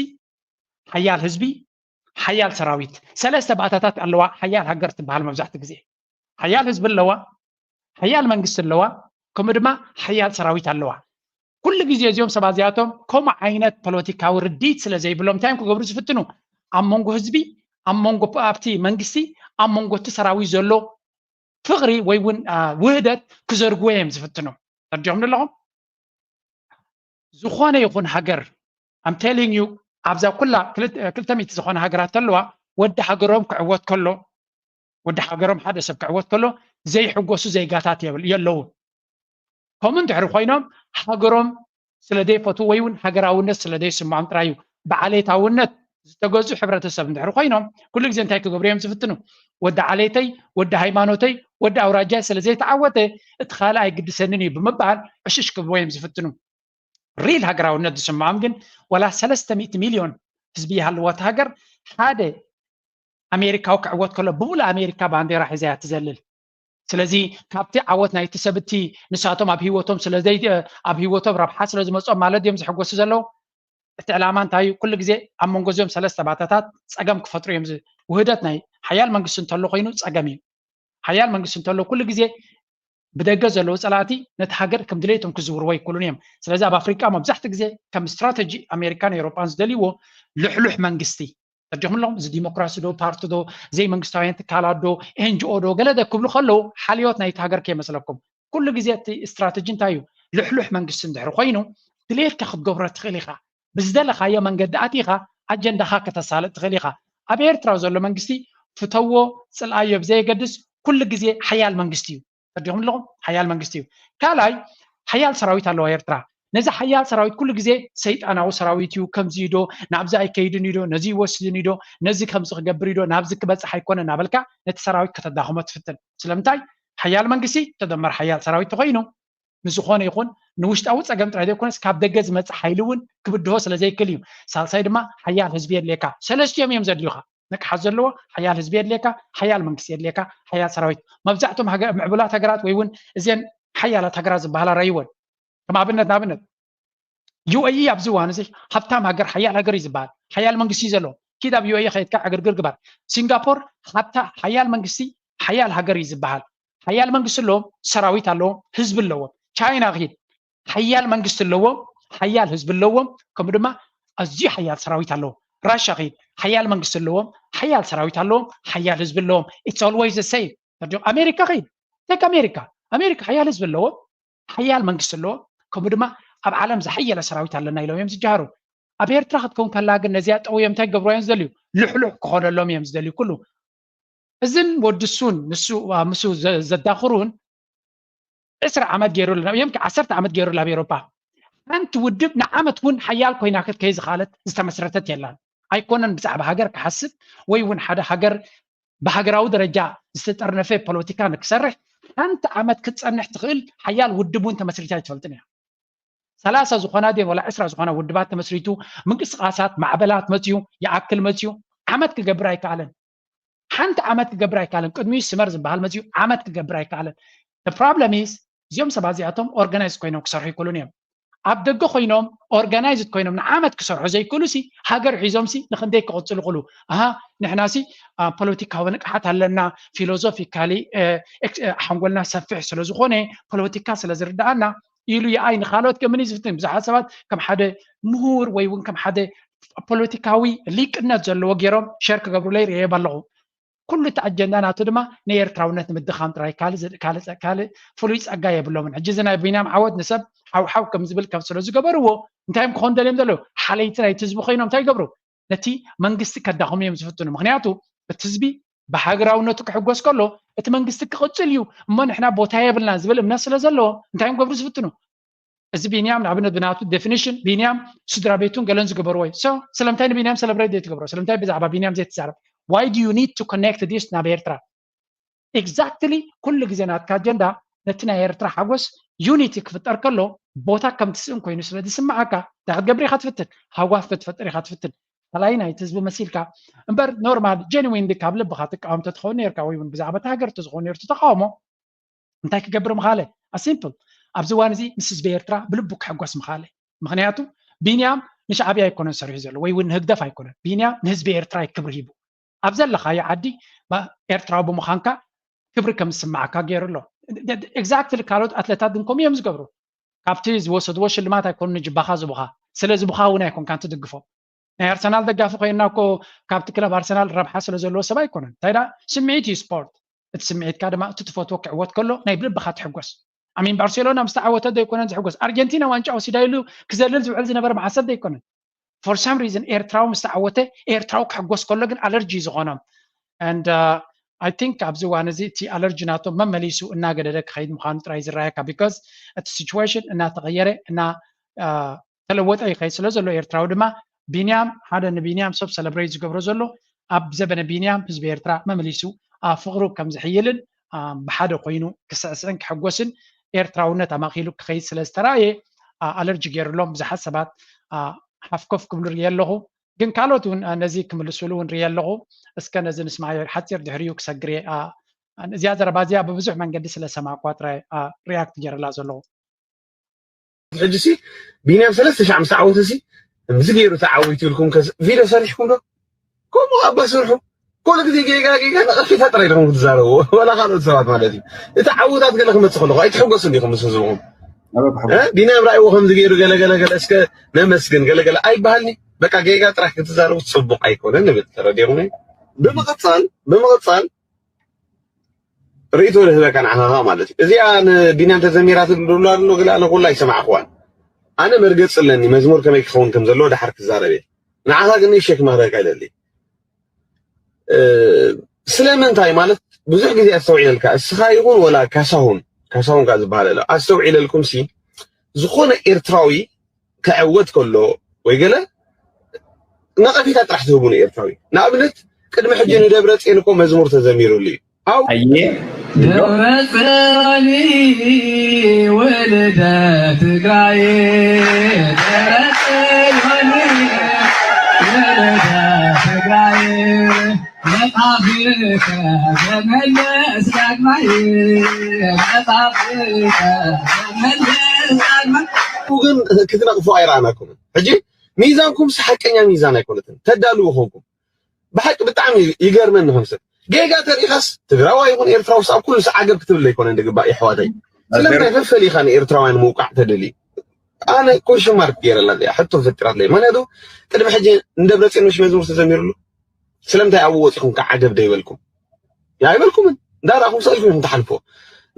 ሓያል ህዝቢ፣ ሓያል ሰራዊት። ሰለስተ ባእታታት ኣለዋ ሓያል ሃገር ትበሃል መብዛሕትኡ ግዜ። ሓያል ህዝቢ ኣለዋ፣ ሓያል መንግስቲ ኣለዋ፣ ከምኡ ድማ ሓያል ሰራዊት ኣለዋ። ኩሉ ግዜ እዚኦም ሰባት እዚኣቶም ከምኡ ዓይነት ፖለቲካዊ ርድኢት ስለ ዘይብሎም እንታይ እዮም ክገብሩ ዝፍትኑ? ኣብ መንጎ ህዝቢ፣ ኣብ መንጎ ኣብቲ መንግስቲ፣ ኣብ መንጎ እቲ ሰራዊት ዘሎ ፍቕሪ ወይ እውን ውህደት ክዘርግዎ እዮም ዝፍትኑ። ተረዲኹም ኣለኹም? ዝኾነ ይኹን ሃገር I'm telling you ኣብዛ ኩላ ክልተ ሚእቲ ዝኾነ ሃገራት ተለዋ ወዲ ሃገሮም ክዕወት ከሎ ወዲ ሃገሮም ሓደ ሰብ ክዕወት ከሎ ዘይሕጎሱ ዜጋታት የለውን። ከምኡ እንድሕሪ ኮይኖም ሃገሮም ስለ ዘይፈትዉ ወይ እውን ሃገራውነት ስለ ዘይስምዖም ጥራይ እዩ ብዓሌታውነት ዝተገዝኡ ሕብረተሰብ እንድሕር ኮይኖም ኩሉ ግዜ እንታይ ክገብሩ እዮም ዝፍትኑ? ወዲ ዓሌተይ፣ ወዲ ሃይማኖተይ፣ ወዲ ኣውራጃይ ስለ ዘይተዓወተ እቲ ካልእ ኣይግድሰንን እዩ ብምባል ዕሽሽ ክብልዎ እዮም ዝፍትኑ። ሪል ሃገራውነት ዝስምዖም ግን ዋላ ሰለስተ ሚእቲ ሚልዮን ህዝቢ ይሃልዎ እቲ ሃገር ሓደ ኣሜሪካዊ ክዕወት ከሎ ብሙሉእ ኣሜሪካ ባንዴራ ሒዛ እያ ትዘልል። ስለዚ ካብቲ ዓወት ናይቲ ሰብ እቲ ንሳቶም ኣብ ህይወቶም ስለ ዘይ ኣብ ህይወቶም ረብሓ ስለ ዝመጾም ማለት ድዮም ዝሕጎሱ ዘለዉ? እቲ ዕላማ እንታይ እዩ? ኩሉ ግዜ ኣብ መንጎ እዚኦም ሰለስተ ባታታት ጸገም ክፈጥሩ እዮም። ውህደት ናይ ሓያል መንግስቲ እንተሎ ኮይኑ ጸገም እዩ። ሓያል መንግስቲ እንተሎ ኩሉ ግዜ ብደገ ዘለዉ ጸላእቲ ነቲ ሃገር ከም ድሌቶም ክዝውርዎ ኣይክእሉን እዮም። ስለዚ ኣብ ኣፍሪቃ መብዛሕትኡ ግዜ ከም ስትራተጂ ኣሜሪካን ኤውሮጳን ዝደልይዎ ልሕሉሕ መንግስቲ ተዲኹም ኣለኹም። እዚ ዲሞክራሲ ዶ ፓርቲ ዶ ዘይመንግስታውያን ትካላት ዶ ኤንጂኦ ዶ ገለ ደ ክብሉ ከለዉ ሓልዮት ናይቲ ሃገር ከይመስለኩም። ኩሉ ግዜ እቲ ስትራተጂ እንታይ እዩ? ልሕሉሕ መንግስቲ እንድሕር ኮይኑ ድሌትካ ክትገብሮ ትኽእል ኢኻ። ብዝደለኻዮ መንገዲ ኣቲኻ ኣጀንዳኻ ከተሳልጥ ትኽእል ኢኻ። ኣብ ኤርትራ ዘሎ መንግስቲ ፍተዎ ጽልኣዮ ብዘየገድስ ኩሉ ግዜ ሓያል መንግስቲ እዩ። ተዲኹም ኣለኹም ሓያል መንግስቲ እዩ። ካልኣይ ሓያል ሰራዊት ኣለዋ ኤርትራ። ነዚ ሓያል ሰራዊት ኩሉ ግዜ ሰይጣናዊ ሰራዊት እዩ፣ ከምዚ እዩ ዶ፣ ናብዚ ኣይከይድን እዩ ዶ፣ ነዚ ይወስድን እዩ ዶ፣ ነዚ ከምዚ ክገብር እዩ ዶ፣ ናብዚ ክበፅሕ ኣይኮነ እናበልካ ነቲ ሰራዊት ከተዳኽሞ ትፍትን። ስለምንታይ ሓያል መንግስቲ ተደመር ሓያል ሰራዊት ተኮይኑ ንዝኾነ ይኹን ንውሽጣዊ ጸገም ጥራይ ዘይኮነስ ካብ ደገ ዝመጽእ ሓይሊ እውን ክብድሆ ስለ ዘይክእል እዩ። ሳልሳይ ድማ ሓያል ህዝቢ የድልየካ። ሰለስቲኦም እዮም ዘድልዩኻ። ንቅሓት ዘለዎ ሓያል ህዝቢ የድልየካ፣ ሓያል መንግስቲ የድልየካ፣ ሓያል ሰራዊት። መብዛሕቶም ምዕቡላት ሃገራት ወይ እውን እዘን ሓያላት ሃገራት ዝበሃላ ረይወን ከም ኣብነት ንኣብነት ዩኤኢ ኣብዚ እዋን እዚ ሃብታም ሃገር ሓያል ሃገር እዩ ዝበሃል። ሓያል መንግስቲ እዩ ዘለዎ። ኪድ ኣብ ዩኤኢ ከይድካ ዕግርግር ግበር። ሲንጋፖር ሃብታ ሓያል መንግስቲ ሓያል ሃገር እዩ ዝበሃል። ሓያል መንግስቲ ኣለዎም፣ ሰራዊት ኣለዎም፣ ህዝቢ ኣለዎም። ቻይና ኪድ ሓያል መንግስቲ ኣለዎም፣ ሓያል ህዝቢ ኣለዎም፣ ከምኡ ድማ ኣዝዩ ሓያል ሰራዊት ኣለዎም። ራሻ ኪድ ሓያል መንግስቲ ኣለዎም፣ ሓያል ሰራዊት ኣለዎም፣ ሓያል ህዝቢ ኣለዎም። It's always the same። ኣሜሪካ ኪድ ቴክ ኣሜሪካ ኣሜሪካ ሓያል ህዝቢ ኣለዎም፣ ሓያል መንግስቲ ኣለዎም፣ ከምኡ ድማ ኣብ ዓለም ዝሓየለ ሰራዊት ኣለና ኢሎም እዮም ዝጀሃሩ። ኣብ ኤርትራ ክትከውን ከላ ግን ነዚኣ ጠውዮም እንታይ ክገብርዋ እዮም ዝደልዩ? ልሕሉሕ ክኾነሎም እዮም ዝደልዩ ኩሉ። እዝን ወዲ ሱን ንሱ ምስ ዘዳኽሩን ዕስራ ዓመት ገይሩ እዮም ዓሰርተ ዓመት ገይሩ ኣብ ኤሮፓ ሓንቲ ውድብ ንዓመት እውን ሓያል ኮይና ክትከይ ዝኻለት ዝተመስረተት የላን። ኣይኮነን ብዛዕባ ሃገር ክሓስብ ወይ እውን ሓደ ሃገር ብሃገራዊ ደረጃ ዝተጠርነፈ ፖለቲካ ንክሰርሕ ሓንቲ ዓመት ክትፀንሕ ትኽእል ሓያል ውድብ እውን ተመስሪታ ኣይትፈልጥን እያ። ሰላሳ ዝኾና ድን ወላ ዕስራ ዝኾና ውድባት ተመስሪቱ ምንቅስቃሳት ማዕበላት መፅዩ ይኣክል መፅዩ ዓመት ክገብር ኣይከኣለን። ሓንቲ ዓመት ክገብር ኣይከኣለን። ቅድሚኡ ስመር ዝበሃል መፅዩ ዓመት ክገብር ኣይከኣለን። problem is እዚኦም ሰባት እዚኣቶም ኦርጋናይዝ ኮይኖም ክሰርሑ ይክእሉን እዮም። ኣብ ደገ ኮይኖም ኦርጋናይዝድ ኮይኖም ንዓመት ክሰርሑ ዘይክእሉ ሲ ሃገር ሒዞም ሲ ንክንደይ ክቕፅሉ ክእሉ? ኣሃ ንሕና ሲ ፖለቲካዊ ንቅሓት ኣለና፣ ፊሎዞፊካሊ ሓንጎልና ሰፊሕ ስለዝኮነ ፖለቲካ ስለዝርዳኣና ኢሉ ይኣይ ንካልኦት ገምን ዝፍትን ብዙሓት ሰባት ከም ሓደ ምሁር ወይ እውን ከም ሓደ ፖለቲካዊ ሊቅነት ዘለዎ ገይሮም ሸር ክገብሩለይ ርእየብ ኣለኹ። ኩሉ እቲ ኣጀንዳ ናቱ ድማ ንኤርትራውነት ንምድኻም ጥራይ ካልእ ፍሉይ ጸጋ የብሎምን። ሕጂ እዚ ናይ ቢንያም ዓወት ንሰብ ሓውሓው ከም ዝብል ከም ስለ ዝገበርዎ እንታይ እዮም ክኾኑ ደልዮም ዘለዉ? ሓለይቲ ናይቲ ህዝቢ ኮይኖም እንታይ ይገብሩ? ነቲ መንግስቲ ከዳኽሙ እዮም ዝፍትኑ። ምክንያቱ እቲ ህዝቢ ብሃገራውነቱ ክሕጎስ ከሎ እቲ መንግስቲ ክቕጽል እዩ እሞ ንሕና ቦታ የብልና ዝብል እምነት ስለ ዘለዎ እንታይ እዮም ክገብሩ ዝፍትኑ? እዚ ቢንያም ንኣብነት ብናቱ ዴፊኒሽን ቢንያም ስድራ ቤቱን ገለን ዝገበርዎ እዩ። ስለምንታይ ንቢንያም ሰለብሬት ዘይትገብሮ? ስለምንታይ ብዛዕባ ቢንያም ዘይትዛረብ? Why do you need to connect this ናብ ኤርትራ? ኤግዛክትሊ ኩሉ ግዜ ናትካ ኣጀንዳ ነቲ ናይ ኤርትራ ሓጎስ ዩኒቲ ክፍጠር ከሎ ቦታ ከም ትስእን ኮይኑ ስለ ዝስምዓካ እንታይ ክትገብር ኢኻ ትፍትን? ሃዋፍ ክትፈጥር ኢኻ ትፍትን። ካልኣይ ናይቲ ህዝቢ መሲልካ እምበር ኖርማል ጀንዊንሊ ካብ ልብኻ ትቃወም ተትኸውን ነርካ ወይ እውን ብዛዕባ እቲ ሃገር ተዝኸውን ነርቱ ተቃውሞ እንታይ ክገብር ምኻለ? ኣሲምፕል ኣብዚ እዋን እዚ ምስ ህዝቢ ኤርትራ ብልቡ ክሕጎስ ምኻለ። ምክንያቱ ቢንያም ንሻዕብያ ኣይኮነን ሰሪሑ ዘሎ ወይ እውን ንህግደፍ ኣይኮነን። ቢንያም ንህዝቢ ኤርትራ ክብሪ ሂቡ ኣብ ዘለኻዮ ዓዲ ኤርትራዊ ብምዃንካ ክብሪ ከም ዝስማዓካ ገይሩ ኣሎ። ኤግዛክትሊ ካልኦት ኣትለታት ግን ከምኡ እዮም ዝገብሩ። ካብቲ ዝወሰድዎ ሽልማት ኣይኮኑ ንጅባኻ ዝቡኻ ስለ ዝቡኻ እውን ኣይኮንካን ትድግፎ። ናይ ኣርሰናል ደጋፊ ኮይንና እኮ ካብቲ ክለብ ኣርሰናል ረብሓ ስለ ዘለዎ ሰብ ኣይኮነን። እንታይ ደኣ ስምዒት እዩ ስፖርት። እቲ ስምዒትካ ድማ እቲ ትፈትዎ ክዕወት ከሎ ናይ ብልብኻ ትሕጎስ። ኣሚን ባርሴሎና ምስ ተዓወተ ዶ ኣይኮነን ዝሕጎስ? ኣርጀንቲና ዋንጫ ወሲዳ ኢሉ ክዘልል ዝውዕል ዝነበረ መዓሰብ ዶ ኣይኮነን? For some reason ኤርትራዊ ምስ ተዓወተ ኤርትራዊ ክሕጎስ ከሎ ግን ኣለርጂ እዩ ዝኾኖም። And I think ኣብዚ እዋን እዚ እቲ ኣለርጂ ናቶም መመሊሱ እናገደደ ክኸይድ ምዃኑ ጥራይ ዝረኣየካ because እቲ ሲቹዌሽን እናተቐየረ እና ተለወጠ ይኸይድ ስለ ዘሎ ኤርትራዊ ድማ ቢንያም ሓደ ንቢንያም ሰብ ሰለብሬት ዝገብሮ ዘሎ ኣብ ዘበነ ቢንያም ህዝቢ ኤርትራ መመሊሱ ኣብ ፍቕሩ ከም ዝሕይልን ብሓደ ኮይኑ ክስዕስዕን ክሕጎስን ኤርትራውነት ኣማእኪሉ ክኸይድ ስለ ዝተራእየ ኣለርጂ ገይሩሎም ብዙሓት ሰባት ሓፍኮፍ ክብሉ ርእየ ኣለኹ። ግን ካልኦት እውን ነዚ ክምልስሉ እውን ርእየ ኣለኹ። እስከ ነዚ ንስማዮ ሓፂር ድሕሪኡ ክሰግር እየ። እዚኣ ዘረባ እዚኣ ብብዙሕ መንገዲ ስለ ሰማዕኳ ጥራይ ሪያክት ገይረላ ዘለኹ። ሕጂ ሲ ቢንያም ሰለስተ ሻዕ ምስ ተዓወተ ሲ እዚ ገይሩ ተዓዊቱ ኢልኩም ከ ቪድዮ ሰሪሕኩም ዶ? ከምኡ ኣባ ስርሑ። ኩሉ ግዜ ጌጋ ጌጋ ነቐፌታ ጥራይ ኢኹም ክትዛረቡ፣ ወላ ካልኦት ሰባት ማለት እዩ። እቲ ዓወታት ገለ ክመጽእ ከለኹ ኣይትሕጎሱን ዲኹም ምስ ህዝብኹም? እ? ቢንያም ራእይዎ ከምዚ ገይሩ ገለ ገለ ገለ እስከ ነመስግን ገለ ገለ ኣይበሃልኒ። በቃ ጌጋ ጥራሕ ክትዛረቡ ጽቡቕ ኣይኮነን ንብል። ተረዲኹም? ብምቕጻል ብምቕጻል ርእይቶ ዝህበካ ንዓኻ ማለት እዩ። እዚኣ ንቢንያም ተዘሚራ ትብል ኣሎ ኣሎ ገለ ኣነ ኩላ ኣይሰማዕኽዋን። ኣነ መርገጽ ኣለኒ መዝሙር ከመይ ክኸውን ከም ዘለዎ ደሓር ክዛረብ እየ። ንዓኻ ግን ሸክ ማረካ ይደሊ ስለምንታይ ማለት ብዙሕ ግዜ ኣስተውዒለልካ እስኻ ይኹን ወላ ካሳሁን ካሳሁን ካ ዝበሃል ኣሎ ኣስተውዒለልኩም ሲ ዝኾነ ኤርትራዊ ክዕወት ከሎ ወይ ገለ ነቐፌታ ጥራሕ ትህቡ ንኤርትራዊ ንኣብነት ቅድሚ ሕጂ ንደብረ ፅዮን እኮ መዝሙር ተዘሚሩሉ እዩ ኣው ኣየ ደብረ ጽዮን ወለደ ትግራይ ደብረ ጽዮን ወለደ ትግራይ መጣፍከ ተመለስ ዳግማይ መጣፍከ ተመለስ ዳግማይ ግን ክትነቕፎ ኣይረኣናኩምን ሕጂ ሚዛንኩም ሓቀኛ ሚዛን ኣይኮነትን ተዳልው ኾንኩም ብሓቂ ብጣዕሚ ይገርመኒ ከም ሰብ ጌጋ ተሪኻስ ትግራዋ ይኹን ኤርትራውስ ኣብ ኩሉ ዓገብ ክትብል ኣይኮነ ዝግባእ የሕዋተይ ስለምንታይ ፈፈሊኻ ንኤርትራውያን ምውቃዕ ተደሊ ኣነ ኮሽን ማርክ ገይረላ እዚኣ ሕቶ ፈጢራትለይ ምክንያቱ ቅድሚ ሕጂ ንደብረፅዮን ምሽ መዝሙር ተዘሚሩሉ ስለምንታይ ኣብኡ ወፂኹም ከዓ ዓገብ ደይበልኩም ኣይበልኩምን እንዳረኣኹም ሰልኩም ኢኹም ትሓልፎ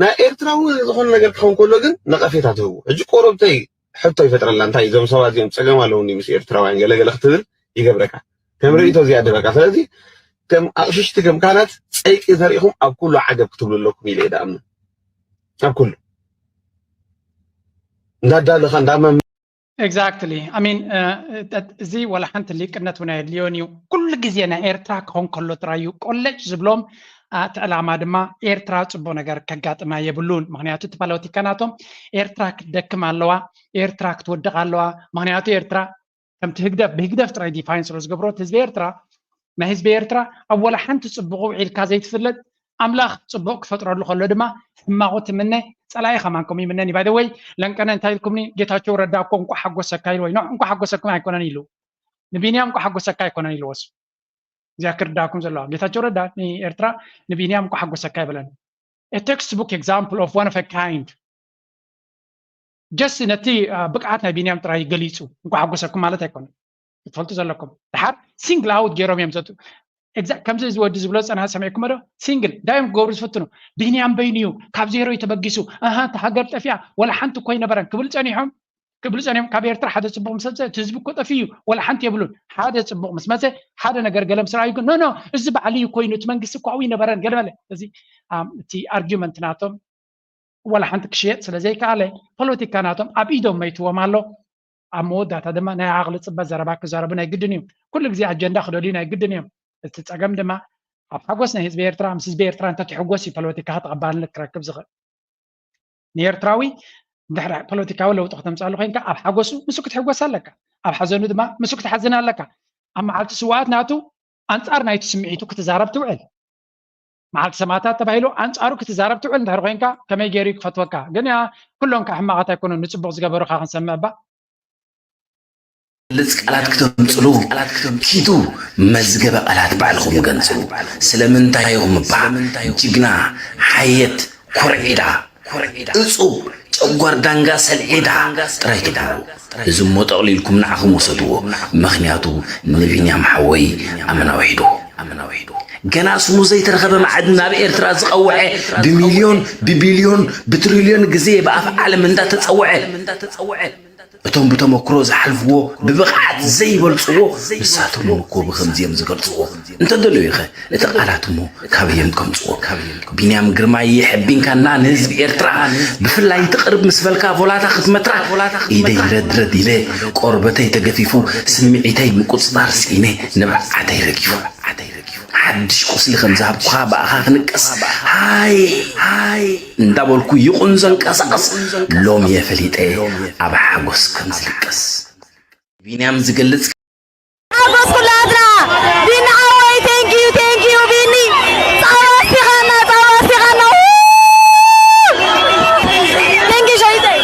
ናይ ኤርትራዊ ዝኾነ ነገር ክኸውን ከሎ ግን ነቐፌታ ትህቡ ሕጂ ቆረብተይ ሕቶ ይፈጥረላ እንታይ እዞም ሰባት እዚኦም ፀገም ኣለውኒ ምስ ኤርትራውያን ገለገለ ክትብል ይገብረካ ከም ርእይቶ እዚኣ ድበካ ስለዚ ከም ኣቕሽሽቲ ከም ካህናት ፀይቂ ተሪኢኹም ኣብ ኩሉ ዓገብ ክትብሉ ኣለኩም ኢለ እየ ድኣምን ኣብ ኩሉ እንዳዳለኻ እንዳመ Exactly. I mean, እዚ ወላ ሓንቲ ሊቅነት እውን ኣየድልዮን እዩ። ኩሉ ግዜ ናይ ኤርትራ ክኾን ከሎ ጥራይ እዩ ቆለጭ ዝብሎም። እቲ ዕላማ ድማ ኤርትራ ፅቡቅ ነገር ከጋጥማ የብሉን። ምክንያቱ እቲ ፖለቲካ ናቶም ኤርትራ ክትደክም ኣለዋ፣ ኤርትራ ክትወድቅ ኣለዋ። ምክንያቱ ኤርትራ ከምቲ ህግደፍ ብህግደፍ ጥራይ ዲፋይን ስለ ዝገብሮ እቲ ህዝቢ ኤርትራ ናይ ህዝቢ ኤርትራ ኣብ ወላ ሓንቲ ጽቡቕ ውዒልካ ዘይትፍለጥ ኣምላኽ ጽቡቕ ክፈጥረሉ ከሎ ድማ ሕማቑ ትምነ ጸላኢ ከማን ከምኡ ይምነን እዩ ባይደወይ ለንቀነ እንታይ ኢልኩምኒ ጌታቸው ረዳ እኮ እንቋ ሓጎሰካ ኢልዎ እዩ እንቋ ሓጎሰኩም ኣይኮነን ኢሉ ንቢንያም እንቋ ሓጎሰካ ኣይኮነን ኢልዎ እሱ እዚኣ ክርዳኩም ዘለዋ ጌታቸው ረዳ ንኤርትራ ንቢንያም እንቋ ሓጎሰካ ይበለን textbook example of one of a kind just ነቲ ብቅዓት ናይ ቢንያም ጥራይ ገሊፁ እንኳ ሓጎሰኩም ማለት ኣይኮነ ክትፈልጡ ዘለኩም ድሓር ሲንግል ኣውት ገይሮም እዮም ዘጡ ከምዚ እዚ ወዲ ዝብሎ ፀና ሰሚዕኩም ዶ ሲንግል እንታይ እዮም ክገብሩ ዝፍትኑ ቢንያም በይኑ እዩ ካብ ዜሮ እዩ ተበጊሱ ኣሃ እቲ ሃገር ጠፊኣ ወላ ሓንቲ እኮ ይነበረን ክብል ፀኒሖም ክብል ፀኒሖም ካብ ኤርትራ ሓደ ፅቡቅ ምሰብፀ እቲ ህዝቢ እኮ ጠፊ እዩ ወላ ሓንቲ የብሉን ሓደ ፅቡቅ ምስ መፀ ሓደ ነገር ገለ ምስ ረኣዩ ግን ኖ ኖ እዚ ባዕሊ እዩ ኮይኑ እቲ መንግስቲ እኮ ኣብኡ ይነበረን ገለ መለ እዚ እቲ ኣርጊመንት ናቶም ወላ ሓንቲ ክሽየጥ ስለ ዘይከኣለ ፖለቲካ ናቶም ኣብ ኢዶም መይትዎም ኣሎ ኣብ መወዳእታ ድማ ናይ ዓቕሊ ፅበት ዘረባ ክዛረቡ ናይ ግድን እዩ ኩሉ ግዜ ኣጀንዳ ክደልዩ ናይ ግድን እዮም እቲ ፀገም ድማ ኣብ ሓጎስ ናይ ህዝቢ ኤርትራ ምስ ህዝቢ ኤርትራ እንተትሕጎስ እዩ ፖለቲካ ተቐባልነት ክረክብ ዝኽእል ንኤርትራዊ ድሕሪ ፖለቲካዊ ለውጢ ከተምፅኣሉ ኮይንካ ኣብ ሓጎሱ ምስ ክትሕጎስ ኣለካ ኣብ ሓዘኑ ድማ ምስ ክትሓዝን ኣለካ ኣብ መዓልቲ ስዋኣት ናቱ ኣንፃር ናይቲ ስምዒቱ ክትዛረብ ትውዕል መዓልቲ ሰማእታት ተባሂሉ ኣንጻሩ ክትዛረብ ትውዕል እንድሕር ኮይንካ ከመይ ገይሩ ክፈትወካ ግን ያ ኩሎም ከ ሕማቓት ኣይኮኑን ንጽቡቕ ዝገበሩኻ ክንሰምዕ እባ ልፅ ቃላት ክተምፅሉ ኪዱ መዝገበ ቃላት ባዕልኹም ገንፅሉ ስለምንታይ ኢኹም እባ ጅግና ሓየት ኮርዒዳ እፁብ ጨጓር ዳንጋ ሰልዒዳ ጥራይ ትብሉ እዚ እሞ ጠቕሊልኩም ንዓኹም ውሰድዎ ምኽንያቱ ንቢንያም ሓወይ ኣመና ውሒዱ ገና ስሙ ዘይተረኸበ ማዕድን ናብ ኤርትራ ዝቐወዐ ብሚልዮን ብቢልዮን ብትሪልዮን ግዜ ብኣፍ ዓለም እንዳተፀወዐ እቶም ብተመክሮ ዝሓልፍዎ ብብቕዓት ዘይበልፅዎ ንሳቶም እኮ ብኸምዚኦም ዝገልፅዎ እንተደለዩ ኸ እቲ ቃላት እሞ ካበዮም ከምፅዎ? ቢንያም ግርማይ የሐቢንካና ንህዝቢ ኤርትራ ብፍላይ ትቕርብ ምስ በልካ ቮላታ ክትመትራ ኢደይ ረድረድ ኢለ ቆርበተይ ተገፊፉ ስምዒተይ ምቁፅፃር ስኢነ ንብዓተይ ረጊፉ ሓድሽ ቁስሊ ከም ዝሃብኩኻ ብኣኻ ክንቀስ ሃይ ሃይ እንዳበልኩ ይቑን ዘንቀሳቐስ ሎም እየ ፈሊጠ ኣብ ሓጎስ ከም ዝልቀስ ቢንያም ዝገልጽ ሓጎስ ኩላትና ቢኒ ሓወይ thank you thank you ቢኒ ጻባ ኣስቲኻና ጻባ ኣስቲኻና thank you ሸይተይ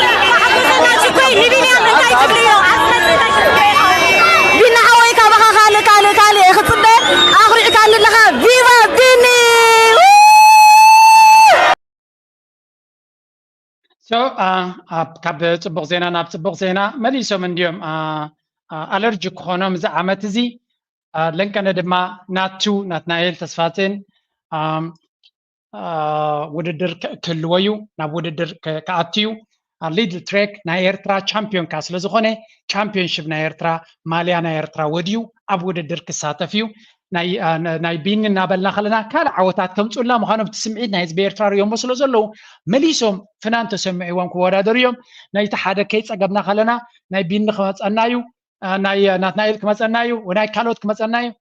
ቢኒ ሓወይ ካባኻ ካልእ ካልእ ካልእ እየ ክጽበ ኣኹሪዕካኒ ኣለኻ ቪቫ ቢኒ So uh, uh, ካብ ፅቡቅ ዜና ናብ ፅቡቅ ዜና መሊሶም እንዲዮም allergic ክኾኖም እዚ ዓመት እዚ ለንቀነ ድማ ናቱ ናትናኤል ተስፋጼን ውድድር ክህልዎ እዩ ናብ ውድድር ክኣቱ እዩ Lidl Trek ናይ ኤርትራ ቻምፒዮን ከኣ ስለዝኾነ ቻምፒዮንሽፕ ናይ ኤርትራ ማልያ ናይ ኤርትራ ወድዩ ኣብ ውድድር ክሳተፍ እዩ ናይ ቢኒ እናበልና ከለና ካልእ ዓወታት ከምፅኡልና ምዃኖም እቲ ስምዒት ናይ ህዝቢ ኤርትራ ርእዮሞ ስለ ዘለዉ መሊሶም ፍናን ተሰሚዕዎም ክወዳደሩ እዮም ናይቲ ሓደ ከይፀገብና ከለና ናይ ቢኒ ክመፀና እዩ ናይ ናትናኤል ክመፀና እዩ ናይ ካልኦት ክመፀና እዩ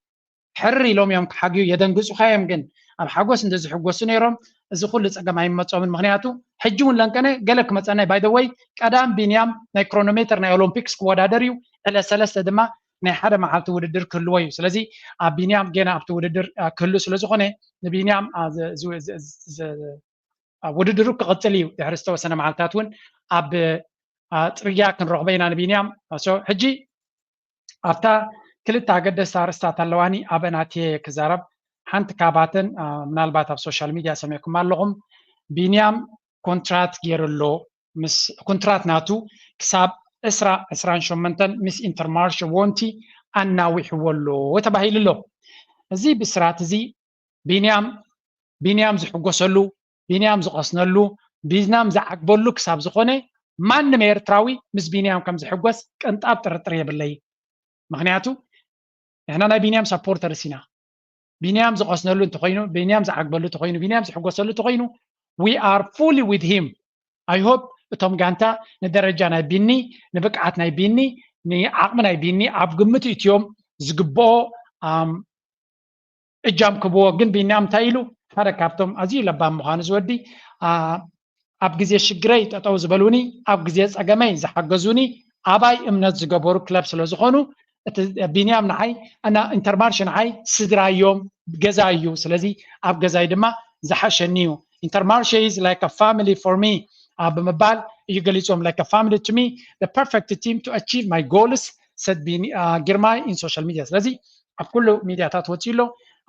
ሕር ኢሎም እዮም ክሓግዩ የደንግፁኻ እዮም ግን ኣብ ሓጎስ እንተዝሕጎሱ ነይሮም እዚ ኩሉ ፀገም ኣይመፆምን ምክንያቱ ሕጂ እውን ለንቀነ ገለ ክመፀና ባይደወይ ቀዳም ቢንያም ናይ ክሮኖሜተር ናይ ኦሎምፒክስ ክወዳደር እዩ ዕለት ሰለስተ ድማ ናይ ሓደ መዓልቲ ውድድር ክህልዎ እዩ ስለዚ ኣብ ቢንያም ጌና ኣብቲ ውድድር ክህሉ ስለ ዝኾነ ንቢንያም ውድድሩ ክቕፅል እዩ ድሕሪ ዝተወሰነ መዓልታት እውን ኣብ ፅርግያ ክንረኽቦ ኢና ንቢንያም ሕጂ ኣብታ ክልተ ኣገደስቲ ኣርእስታት ኣለዋኒ ኣበን ኣትየ ክዛረብ ሓንቲ ካባተን ምናልባት ኣብ ሶሻል ሚድያ ሰሚዕኩም ኣለኹም ቢንያም ኮንትራት ገይሩ ኣሎ ምስ ኮንትራት ናቱ ክሳብ ዕስራ ዕስራን ሸሞንተን ምስ ኢንተርማርሽ ወንቲ ኣናዊሕዎ ኣሎ ተባሂሉ ኣሎ እዚ ብስራት እዚ ቢንያም ቢንያም ዝሕጎሰሉ ቢንያም ዝቐስነሉ ቢንያም ዝዓግበሉ ክሳብ ዝኾነ ማንም ኤርትራዊ ምስ ቢንያም ከም ዝሕጎስ ቅንጣብ ጥርጥር የብለይ ምክንያቱ ንሕና ናይ ቢንያም ሳፖርተርስ ኢና ቢንያም ዝቐስነሉ እንተኮይኑ ቢንያም ዝዓግበሉ ተኮይኑ ቢንያም ዝሕጎሰሉ ተኮይኑ we are fully with him I hope እቶም ጋንታ ንደረጃ ናይ ቢኒ ንብቅዓት ናይ ቢኒ ንዓቕሚ ናይ ቢኒ ኣብ ግምት እትዮም ዝግብኦ እጃም ክብዎ ግን ቢንያም እንታይ ኢሉ ሓደ ካብቶም ኣዝዩ ለባም ምዃኑ ዝወዲ ኣብ ግዜ ሽግረይ ጠጠው ዝበሉኒ ኣብ ግዜ ፀገመይ ዝሓገዙኒ ኣባይ እምነት ዝገበሩ ክለብ ስለ ዝኾኑ እቲ ቢንያም ንዓይ እና ኢንተርማርሽ ንዓይ ስድራ እዮም ገዛ እዩ ስለዚ ኣብ ገዛይ ድማ ዝሓሸኒ እዩ ኢንተርማርሽ is like a family for me ብምባል እዩ ገሊፆም like a family to me the perfect team to achieve my goals said ግርማይ in social media ስለዚ ኣብ ኩሉ ሚድያታት ወፂኡ ኣሎ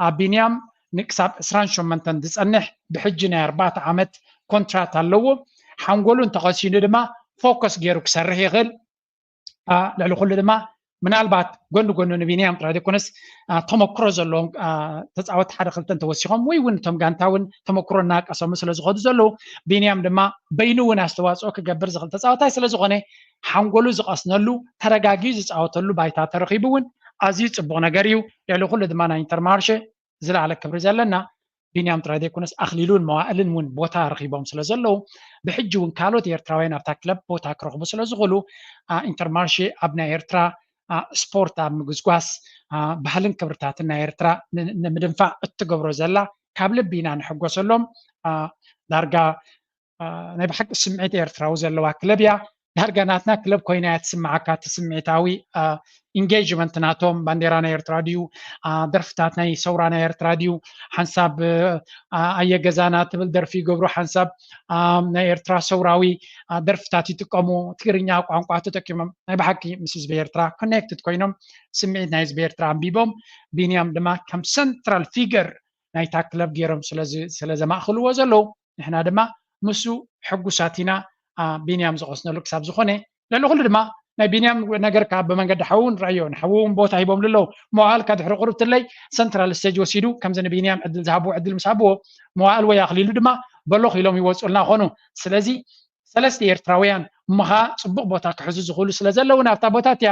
ኣብ ቢንያም ንክሳብ ዕስራን ሸሞንተን ዝፀንሕ ብሕጂ ናይ ኣርባዕተ ዓመት ኮንትራት ኣለዎ ሓንጎሉ እንተኸሲኑ ድማ ፎከስ ገይሩ ክሰርሕ ይኽእል ልዕሊ ኩሉ ድማ ምናልባት ጎኒ ጎኑ ንቢንያም ጥራይ ዘይኮነስ ተመክሮ ዘለዎም ተፃወቲ ሓደ ክልተ እንተወሲኾም ወይ እውን እቶም ጋንታ እውን ተመክሮ እናቀሰሙ ስለ ዝኸዱ ዘለዉ ቢንያም ድማ በይኑ እውን ኣስተዋፅኦ ክገብር ዝኽእል ተፃወታይ ስለ ዝኾነ ሓንጎሉ ዝቐስነሉ ተረጋጊኡ ዝፃወተሉ ባይታ ተረኺቡ እውን ኣዝዩ ፅቡቕ ነገር እዩ ልዕሊ ኩሉ ድማ ናይ ኢንተርማርሸ ዝለዓለ ክብሪ ዘለና ቢንያም ጥራይ ዘይኮነስ ኣኽሊሉን መዋእልን እውን ቦታ ረኺቦም ስለ ዘለዉ ብሕጂ እውን ካልኦት ኤርትራውያን ኣብታ ክለብ ቦታ ክረኽቡ ስለ ዝኽእሉ ኢንተርማርሼ ኣብ ናይ ኤርትራ ስፖርት ኣብ ምግዝጓስ ባህልን ክብርታትን ናይ ኤርትራ ንምድንፋዕ እትገብሮ ዘላ ካብ ልቢ ኢና ንሕጎሰሎም ዳርጋ ናይ ብሓቂ ስምዒት ኤርትራዊ ዘለዋ ክለብ እያ ዳርጋ ናትና ክለብ ኮይና እያ ትስምዓካ እቲ ስምዒታዊ ኢንጌጅመንት ናቶም ባንዴራ ናይ ኤርትራ ድዩ ደርፍታት ናይ ሰውራ ናይ ኤርትራ ድዩ ሓንሳብ ኣየ ገዛና ትብል ደርፊ ይገብሩ ሓንሳብ ናይ ኤርትራ ሰውራዊ ደርፍታት ይጥቀሙ ትግርኛ ቋንቋ ተጠቂሞም ናይ ብሓቂ ምስ ህዝቢ ኤርትራ ኮኔክትድ ኮይኖም ስምዒት ናይ ህዝቢ ኤርትራ ኣንቢቦም ቢንያም ድማ ከም ሰንትራል ፊገር ናይታ ክለብ ገይሮም ስለዘማእኽልዎ ዘለዉ ንሕና ድማ ምስኡ ሕጉሳት ኢና ቢንያም ዝቐስነሉ ክሳብ ዝኾነ ልዕሊ ኩሉ ድማ ናይ ቢንያም ነገር ከዓ ብመንገዲ ሓዉ ንረኣዮ ንሓዉ እውን ቦታ ሂቦምሉ ኣለዉ መዋእልካ ድሕሪ ቁርብትለይ ሰንትራል ስቴጅ ወሲዱ ከምዚ ንቢንያም ዕድል ዝሃብዎ ዕድል ምስ ሃብዎ መዋእል ወይ ኣኽሊሉ ድማ በሎኽ ኢሎም ይወፁልና ኾኑ ስለዚ ሰለስተ ኤርትራውያን እሞ ኸዓ ፅቡቕ ቦታ ክሕዙ ዝኽእሉ ስለ ዘለዉ ናብታ ቦታ እቲያ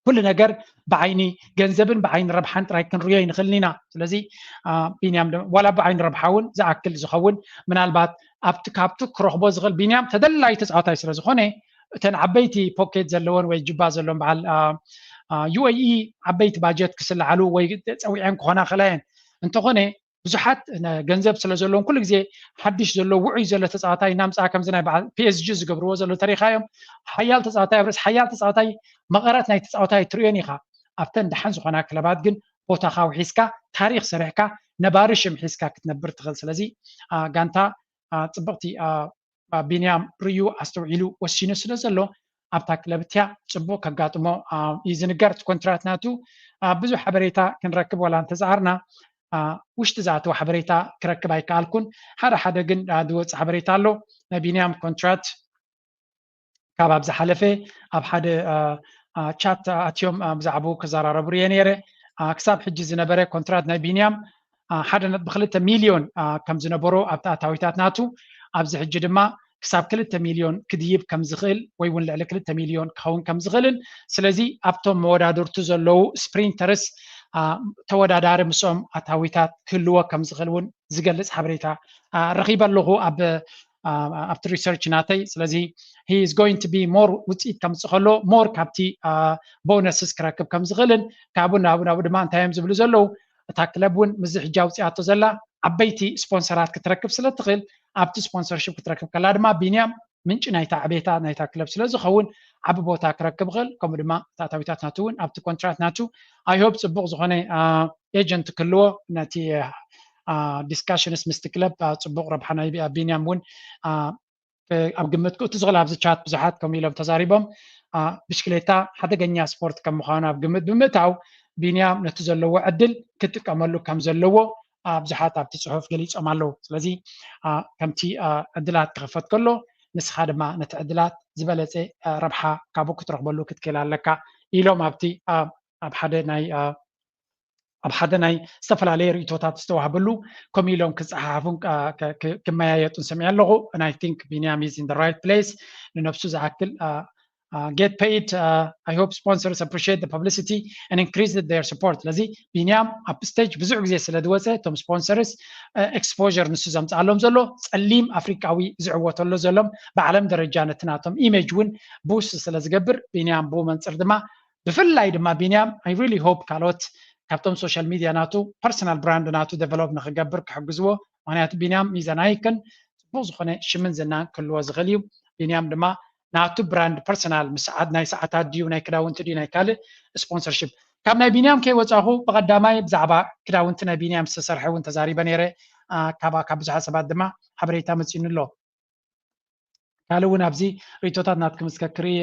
ኩሉ ነገር ብዓይኒ ገንዘብን ብዓይኒ ረብሓን ጥራይ ክንሪኦ ይንኽእል ኢና። ስለዚ ቢንያም ዋላ ብዓይኒ ረብሓ እውን ዝኣክል ዝኸውን ምናልባት ኣብቲ ካብቱ ክረኽቦ ዝኽእል ቢንያም ተደላዩ ተፃዋታይ ስለ ዝኾነ እተን ዓበይቲ ፖኬት ዘለዎን ወይ ጅባ ዘለዎን በዓል ዩኤኢ ዓበይቲ ባጀት ክስልዓሉ ወይ ፀዊዐን ክኾና ክእላ እየን። እንተኾነ ብዙሓት ገንዘብ ስለ ዘለዎም ኩሉ ግዜ ሓድሽ ዘሎ ውዑይ ዘሎ ተፃዋታይ እናምፅኣ ከምዚ ናይ በዓል ፒኤስጂ ዝገብርዎ ዘሎ ተሪኻዮም ሓያል ተፃዋታይ ኣብ ርእሲ ሓያል ተፃዋታይ መቐረት ናይ ተፃዋታይ ትሪኦን ኢኻ። ኣብተን ደሓን ዝኾና ክለባት ግን ቦታኻ ውሒስካ ታሪኽ ሰሪሕካ ነባሪ ሽም ሒዝካ ክትነብር ትኽእል። ስለዚ ጋንታ ፅብቕቲ ቢንያም ርእዩ ኣስተውዒሉ ወሲኑ ስለ ዘሎ ኣብታ ክለብ እቲያ ፅቡቕ ከጋጥሞ እዩ ዝንገር። እቲ ኮንትራት ናቱ ብዙሕ ሓበሬታ ክንረክብ ዋላ እንተዝኣርና ውሽጢ ዝኣተወ ሓበሬታ ክረክብ ኣይከኣልኩን። ሓደ ሓደ ግን ዝወፅእ ሓበሬታ ኣሎ። ናይ ቢንያም ኮንትራት ካብ ኣብ ዝሓለፈ ኣብ ሓደ ቻት ኣትዮም ብዛዕባኡ ክዘራረቡ ርየ ነይረ። ክሳብ ሕጂ ዝነበረ ኮንትራት ናይ ቢንያም ሓደ ነጥቢ ክልተ ሚልዮን ከም ዝነበሮ ኣብቲ ኣታዊታት ናቱ ኣብዚ ሕጂ ድማ ክሳብ ክልተ ሚልዮን ክድይብ ከም ዝኽእል ወይ እውን ልዕሊ ክልተ ሚልዮን ክኸውን ከም ዝኽእልን ስለዚ ኣብቶም መወዳድርቱ ዘለዉ ስፕሪንተርስ ተወዳዳሪ ምስኦም ኣታዊታት ክህልዎ ከም ዝኽእል እውን ዝገልፅ ሓበሬታ ረኺበ ኣለኹ ኣብ ኣብቲ ሪሰርች ናተይ። ስለዚ he is going to be more ውፅኢት ከምፅእ ከሎ more ካብቲ ቦነስስ ክረክብ ከም ዝኽእልን ካብኡ ናብኡ ናብኡ ድማ እንታይ እዮም ዝብሉ ዘለዉ እታ ክለብ እውን ምስዚ ሕጂ ኣውፅኣቶ ዘላ ዓበይቲ ስፖንሰራት ክትረክብ ስለ ትኽእል ኣብቲ ስፖንሰርሽፕ ክትረክብ ከላ ድማ ቢንያም ምንጪ ናይታ ዕቤታ ናይታ ክለብ ስለ ዝኸውን ዓቢ ቦታ ክረክብ ይኽእል። ከምኡ ድማ እቲ ኣታዊታት ናቱ እውን ኣብቲ ኮንትራት ናቱ I hope ፅቡቕ ዝኾነ ኤጀንት ክህልዎ ነቲ ዲስካሽንስ ምስቲ ክለብ ፅቡቕ ረብሓ ናይ ቢንያም እውን ኣብ ግምት ክእቱ ዝኽእል ኣብዚ ቻት ብዙሓት ከምኡ ኢሎም ተዛሪቦም። ብሽክሌታ ሓደገኛ ስፖርት ከም ምዃኑ ኣብ ግምት ብምእታው ቢንያም ነቲ ዘለዎ ዕድል ክጥቀመሉ ከም ዘለዎ ብዙሓት ኣብቲ ፅሑፍ ገሊፆም ኣለዉ። ስለዚ ከምቲ ዕድላት ክኽፈት ከሎ ንስኻ ድማ ነቲ ዕድላት ዝበለፀ ረብሓ ካብኡ ክትረኽበሉ ክትክእል ኣለካ ኢሎም ኣብቲ ኣብ ሓደ ናይ ኣብ ሓደ ናይ ዝተፈላለየ ርእቶታት ዝተዋህበሉ ከምኡ ኢሎም ክፀሓሓፉን ክመያየጡን ሰሚዐ ኣለኹ። And I think ቢንያም is in the right place ንነብሱ ዝኣክል get paid I hope sponsors appreciate the publicity and increase their support ስለዚ ቢንያም ኣብ ስቴጅ ብዙሕ ግዜ ስለ ዝወፀ እቶም ስፖንሰርስ exposure ንሱ ዘምፅኣሎም ዘሎ ፀሊም ኣፍሪቃዊ ዝዕወተሎ ዘሎም ብዓለም ደረጃ ነቲ ናቶም ኢሜጅ እውን ቡስ ስለ ዝገብር ቢንያም ብኡ መንፅር ድማ ብፍላይ ድማ ቢንያም I really hope ካልኦት ካብቶም social media ናቱ personal brand ናቱ develop ንክገብር ክሕግዝዎ ምክንያቱ ቢንያም ሚዛን ኣይክን ፅቡቅ ዝኾነ ሽምን ዝናን ክህልዎ ዝኽእል እዩ። ቢንያም ድማ ናቱ brand personal ምስ ሰዓት ናይ ሰዓታት ድዩ ናይ ክዳውንቲ ድዩ ናይ ካልእ sponsorship ካብ ናይ ቢንያም ከይወፃኹ ብቀዳማይ ብዛዕባ ክዳውንቲ ናይ ቢንያም ዝተሰርሐ እውን ተዛሪበ ነይረ። ካብ ብዙሓት ሰባት ድማ ሓበሬታ መፂኡኒ ኣሎ። ካልእ እውን ኣብዚ ርእቶታት ናትኩም እስከ ክርኢ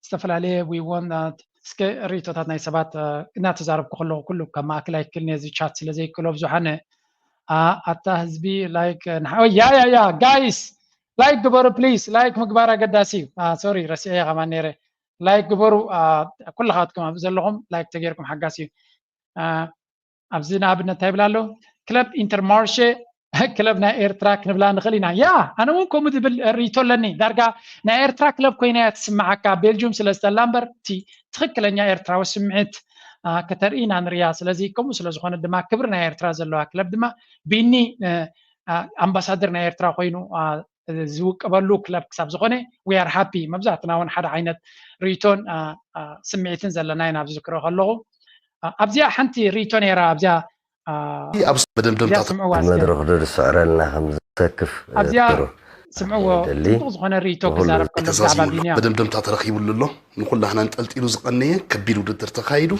ዝተፈላለየ we want እስከ ርእቶታት ናይ ሰባት እናተዛረብኩ ከለኹ ኩሉ ካብ ማእከል ኣይክልኒ እዚ ቻት ስለ ዘይክእሎ ብዙሓነ ኣታ ህዝቢ ላይክ ያ ያ ያ ጋይስ ላይክ ግበሩ ፕሊስ ላይክ ምግባር ኣገዳሲ እዩ። ሶሪ ረሲዐ ከማን ነይረ ላይክ ግበሩ ኩልኻትኩም ኣብ ዘለኹም ላይክ ተገይርኩም ሓጋሲ እዩ። ኣብዚ ንኣብነት እንታይ ይብል ኣሎ ክለብ ኢንተርማርሼ ክለብ ናይ ኤርትራ ክንብላ ንኽእል ኢና። ያ ኣነ እውን ከምኡ ዝብል ርእይቶ ኣለኒ። ዳርጋ ናይ ኤርትራ ክለብ ኮይና እያ ትስምዓካ። ቤልጅም ስለ ዝተላ እምበር እቲ ትኽክለኛ ኤርትራዊ ስምዒት ከተርኢ ኢና ንሪኣ። ስለዚ ከምኡ ስለ ዝኾነ ድማ ክብሪ ናይ ኤርትራ ዘለዋ ክለብ ድማ ቢኒ ኣምባሳደር ናይ ኤርትራ ኮይኑ ዝውቅበሉ ክለብ ክሳብ ዝኾነ we are happy መብዛሕትና እውን ሓደ ዓይነት ርእይቶን ስምዒትን ዘለና ኢና ኣብዚ ክርኢ ከለኹ ኣብዚኣ ሓንቲ ርእይቶ ነይራ ኣብዚኣ ኣብዚ መደምደምታ መድረኽ ዶ ዝስዕረልና ከም ዘሰክፍ ኣብዚኣ ስምዕዎ ጽቡቕ ዝኾነ ርእይቶ ክዛረብ ከሎ ብዛዕባ ቢንያም መደምደምታ ተረኺቡሉ ኣሎ ንኩላህና እንጠልጢሉ ዝቐነየ ከቢድ ውድድር ተኻይዱ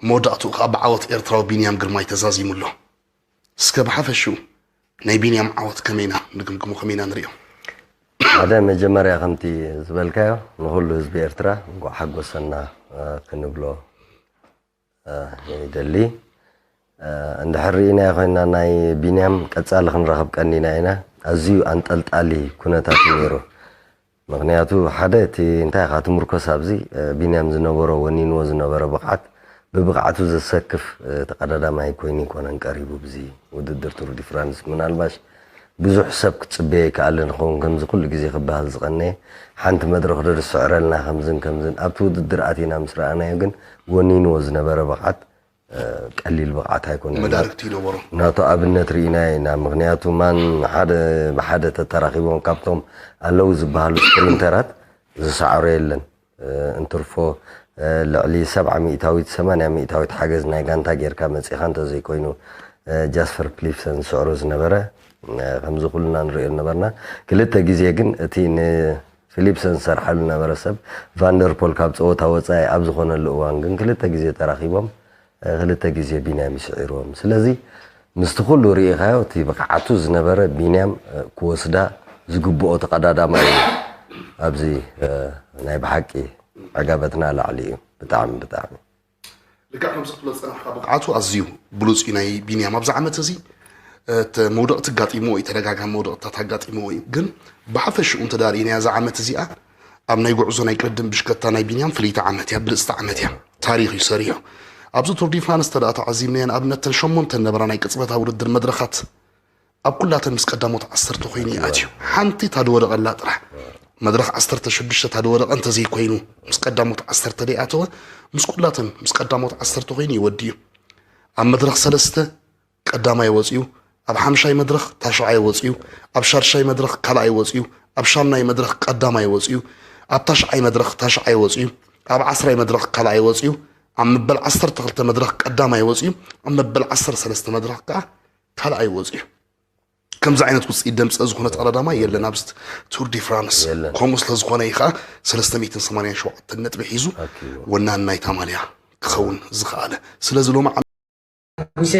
መወዳእትኡ ከዓ ብዓወት ኤርትራዊ ቢንያም ግርማይ ተዛዚሙ ኣሎ እስከ ብሓፈሽኡ ናይ ቢንያም ዓወት ከመይና ንግምግሞ ከመይና ንሪኦ ሓደ መጀመርያ ከምቲ ዝበልካዮ ንኩሉ ህዝቢ ኤርትራ እንኳዕ ሓጎሰና ክንብሎ ይደሊ እንድሕር ርኢናዮ ኮይና ናይ ቢንያም ቀፃሊ ክንረኽብ ቀኒና ኢና ኣዝዩ ኣንጠልጣሊ ኩነታት ነይሩ ምክንያቱ ሓደ እቲ እንታይ ኢኻ ትምርኮስ ኣብዚ ቢንያም ዝነበሮ ወኒንዎ ዝነበረ ብቕዓት ብብቕዓቱ ዘሰክፍ ተቐዳዳማይ ኮይኑ ይኮነን ቀሪቡ ብዚ ውድድር ቱር ዲ ፍራንስ ምናልባሽ ብዙሕ ሰብ ክትጽበየ ይከኣል ንኸውን ከምዚ ኩሉ ግዜ ክበሃል ዝቐነየ ሓንቲ መድረኽ ዶ ዝስዕረልና ከምዝን ከምዝን ኣብቲ ውድድር ኣቲና ምስ ረኣናዮ ግን ወኒንዎ ዝነበረ ብቕዓት ቀሊል ብቕዓት ኣይኮነን። መዳርግቲ ይነበሮ። ናቱ ኣብነት ርኢናዮ ኢና። ምኽንያቱ ማን ሓደ ብሓደ ተተራኺቦም ካብቶም ኣለዉ ዝበሃሉ ስፕሪንተራት ዝሰዓሮ የለን። እንትርፎ ልዕሊ ሰብዓ ሚእታዊት ሰማንያ ሚእታዊት ሓገዝ ናይ ጋንታ ጌርካ መጺኻ እንተዘይኮይኑ ጃስፐር ፕሊፍሰን ዝስዕሮ ዝነበረ ከምዚ ኩልና ንሪኦ ነበርና። ክልተ ግዜ ግን እቲ ንፊሊፕሰን ዝሰርሓሉ ነበረ ሰብ ቫንደርፖል ካብ ፀወታ ወፃኢ ኣብ ዝኾነሉ እዋን ግን ክልተ ግዜ ተራኺቦም ክልተ ግዜ ቢንያም ይስዒርዎም። ስለዚ ምስቲ ኩሉ ርኢኻዮ እቲ ብቕዓቱ ዝነበረ ቢንያም ክወስዳ ዝግብኦ ተቐዳዳማይ እዩ። ኣብዚ ናይ ብሓቂ ዕጋበትና ላዕሊ እዩ። ብጣዕሚ ብጣዕሚ ልክዕ ከምዚ ክትብሎ ዝፀናሕካ ብቕዓቱ ኣዝዩ ብሉፅ እዩ ናይ ቢንያም ኣብዚ ዓመት እዚ እቲ መውደቕቲ ኣጋጢምዎ እዩ፣ ተደጋጋሚ መውደቕታት ኣጋጢምዎ እዩ። ግን ብሓፈሽኡ እንተዳርኢናያ እዛ ዓመት እዚኣ ኣብ ናይ ጉዕዞ ናይ ቅድድም ብሽከታ ናይ ቢንያም ፍልይቲ ዓመት እያ፣ ብልፅቲ ዓመት እያ። ታሪኽ እዩ ሰሪሑ። ኣብዚ ቱር ዲ ፍራንስ ተደኣ ተዓዚብናዮ ንኣብነት ተን ሸሞንተ ነበራ ናይ ቅፅበታ ውድድር መድረኻት ኣብ ኩላተን ምስ ቀዳሞት ዓሰርተ ኮይኑ ይኣትዩ። ሓንቲ ታደወደቐላ ጥራሕ መድረኽ ዓሰርተ ሽዱሽተ ታደወደቐ እንተዘይኮይኑ ምስ ቀዳሞት ዓሰርተ ደይኣተወ ምስ ኩላተን ምስ ቀዳሞት ዓሰርተ ኮይኑ ይወድዩ። ኣብ መድረኽ ሰለስተ ቀዳማይ ወፂኡ፣ ኣብ ሓምሻይ መድረኽ ታሽዓይ ወፂኡ፣ ኣብ ሻድሻይ መድረኽ ካልኣይ ወፂኡ፣ ኣብ ሻምናይ መድረኽ ቀዳማይ ወፂኡ፣ ኣብ ታሽዓይ መድረኽ ታሽዓይ ወፂኡ፣ ኣብ ዓስራይ መድረኽ ካልኣይ ወፂኡ፣ ኣብ መበል ዓሰርተ ክልተ መድረኽ ቀዳማይ ወፂኡ፣ ኣብ መበል ዓሰርተ ሰለስተ መድረኽ ከዓ ካልኣይ ወፂኡ። ከምዚ ዓይነት ውፅኢት ደምፀ ዝኾነ ተቐዳዳማይ የለን ኣብዚ ቱር ዲ ፍራንስ። የለን። ከምኡ ስለዝኾነ እዩ ከዓ ሰለስተ ሚእትን ሰማንያን ሸውዓተን ነጥቢ ሒዙ ኣኪቡ። ወናኒ ናይታ ማልያ ክኸውን ዝኸኣለ። ስለዚ ሎሚ ዓመት ሙሴ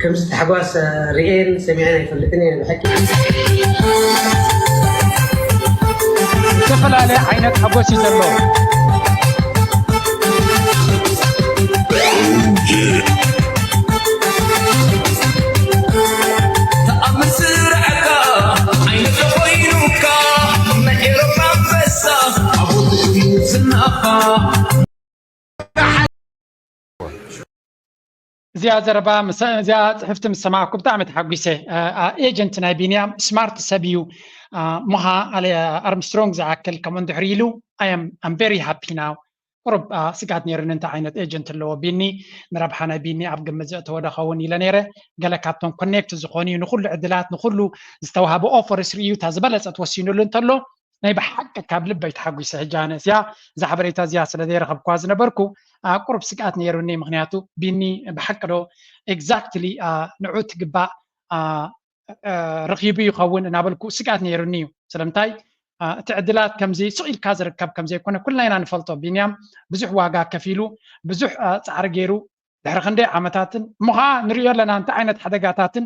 ከምዚ ታሕጓስ ርእየን ሰሚዐን ኣይፈልጥን እየ ብሓቂ። ዝተፈላለየ ዓይነት ሓጎስ እዩ ዘሎ። ተኣምር ስራሕካ ዓይነት ኮይኑካ ናይ ኤሮፓ ኣንበሳ ዝናኻ። እዚኣ ዘረባ እዚኣ ፅሕፍቲ ምስ ሰማዕኩ ብጣዕሚ ተሓጒሰ። ኤጀንት ናይ ቢንያም ስማርት ሰብ እዩ። ሙሃ ኣርምስትሮንግ ዝኣክል ከምኡ እንድሕር ኢሉ ኣም ቨሪ ሃፒ ናው። ቁሩብ ስግኣት ነይሩኒ እንታይ ዓይነት ኤጀንት ኣለዎ ቢኒ ንረብሓ ናይ ቢኒ ኣብ ግምት ዘእተወ ዶ ኸውን ኢለ ነይረ። ገለ ካብቶም ኮኔክት ዝኾኑ እዩ ንኩሉ ዕድላት ንኩሉ ዝተዋህበ ኦፈርስ ርእዩ እታ ዝበለፀት ወሲኑሉ እንተሎ ናይ ብሓቂ ካብ ልበይ ተሓጒሰ። ሕጂ ኣነ እዚኣ እዛ ሓበሬታ እዚኣ ስለ ዘይረኸብኳ ዝነበርኩ ቁሩብ ስግኣት ነይሩኒ። ምክንያቱ ቢኒ ብሓቂ ዶ ኤግዛክትሊ ንዑ ትግባእ ረኺቡ ይኸውን እናበልኩ ስግኣት ነይሩኒ እዩ። ስለምንታይ እቲ ዕድላት ከምዚ ስቕ ኢልካ ዝርከብ ከም ዘይኮነ ኩልና ኢና ንፈልጦ። ቢንያም ብዙሕ ዋጋ ከፊሉ ብዙሕ ፃዕሪ ገይሩ ድሕሪ ክንደይ ዓመታትን እሞ ከዓ ንሪኦ ኣለና እንታይ ዓይነት ሓደጋታትን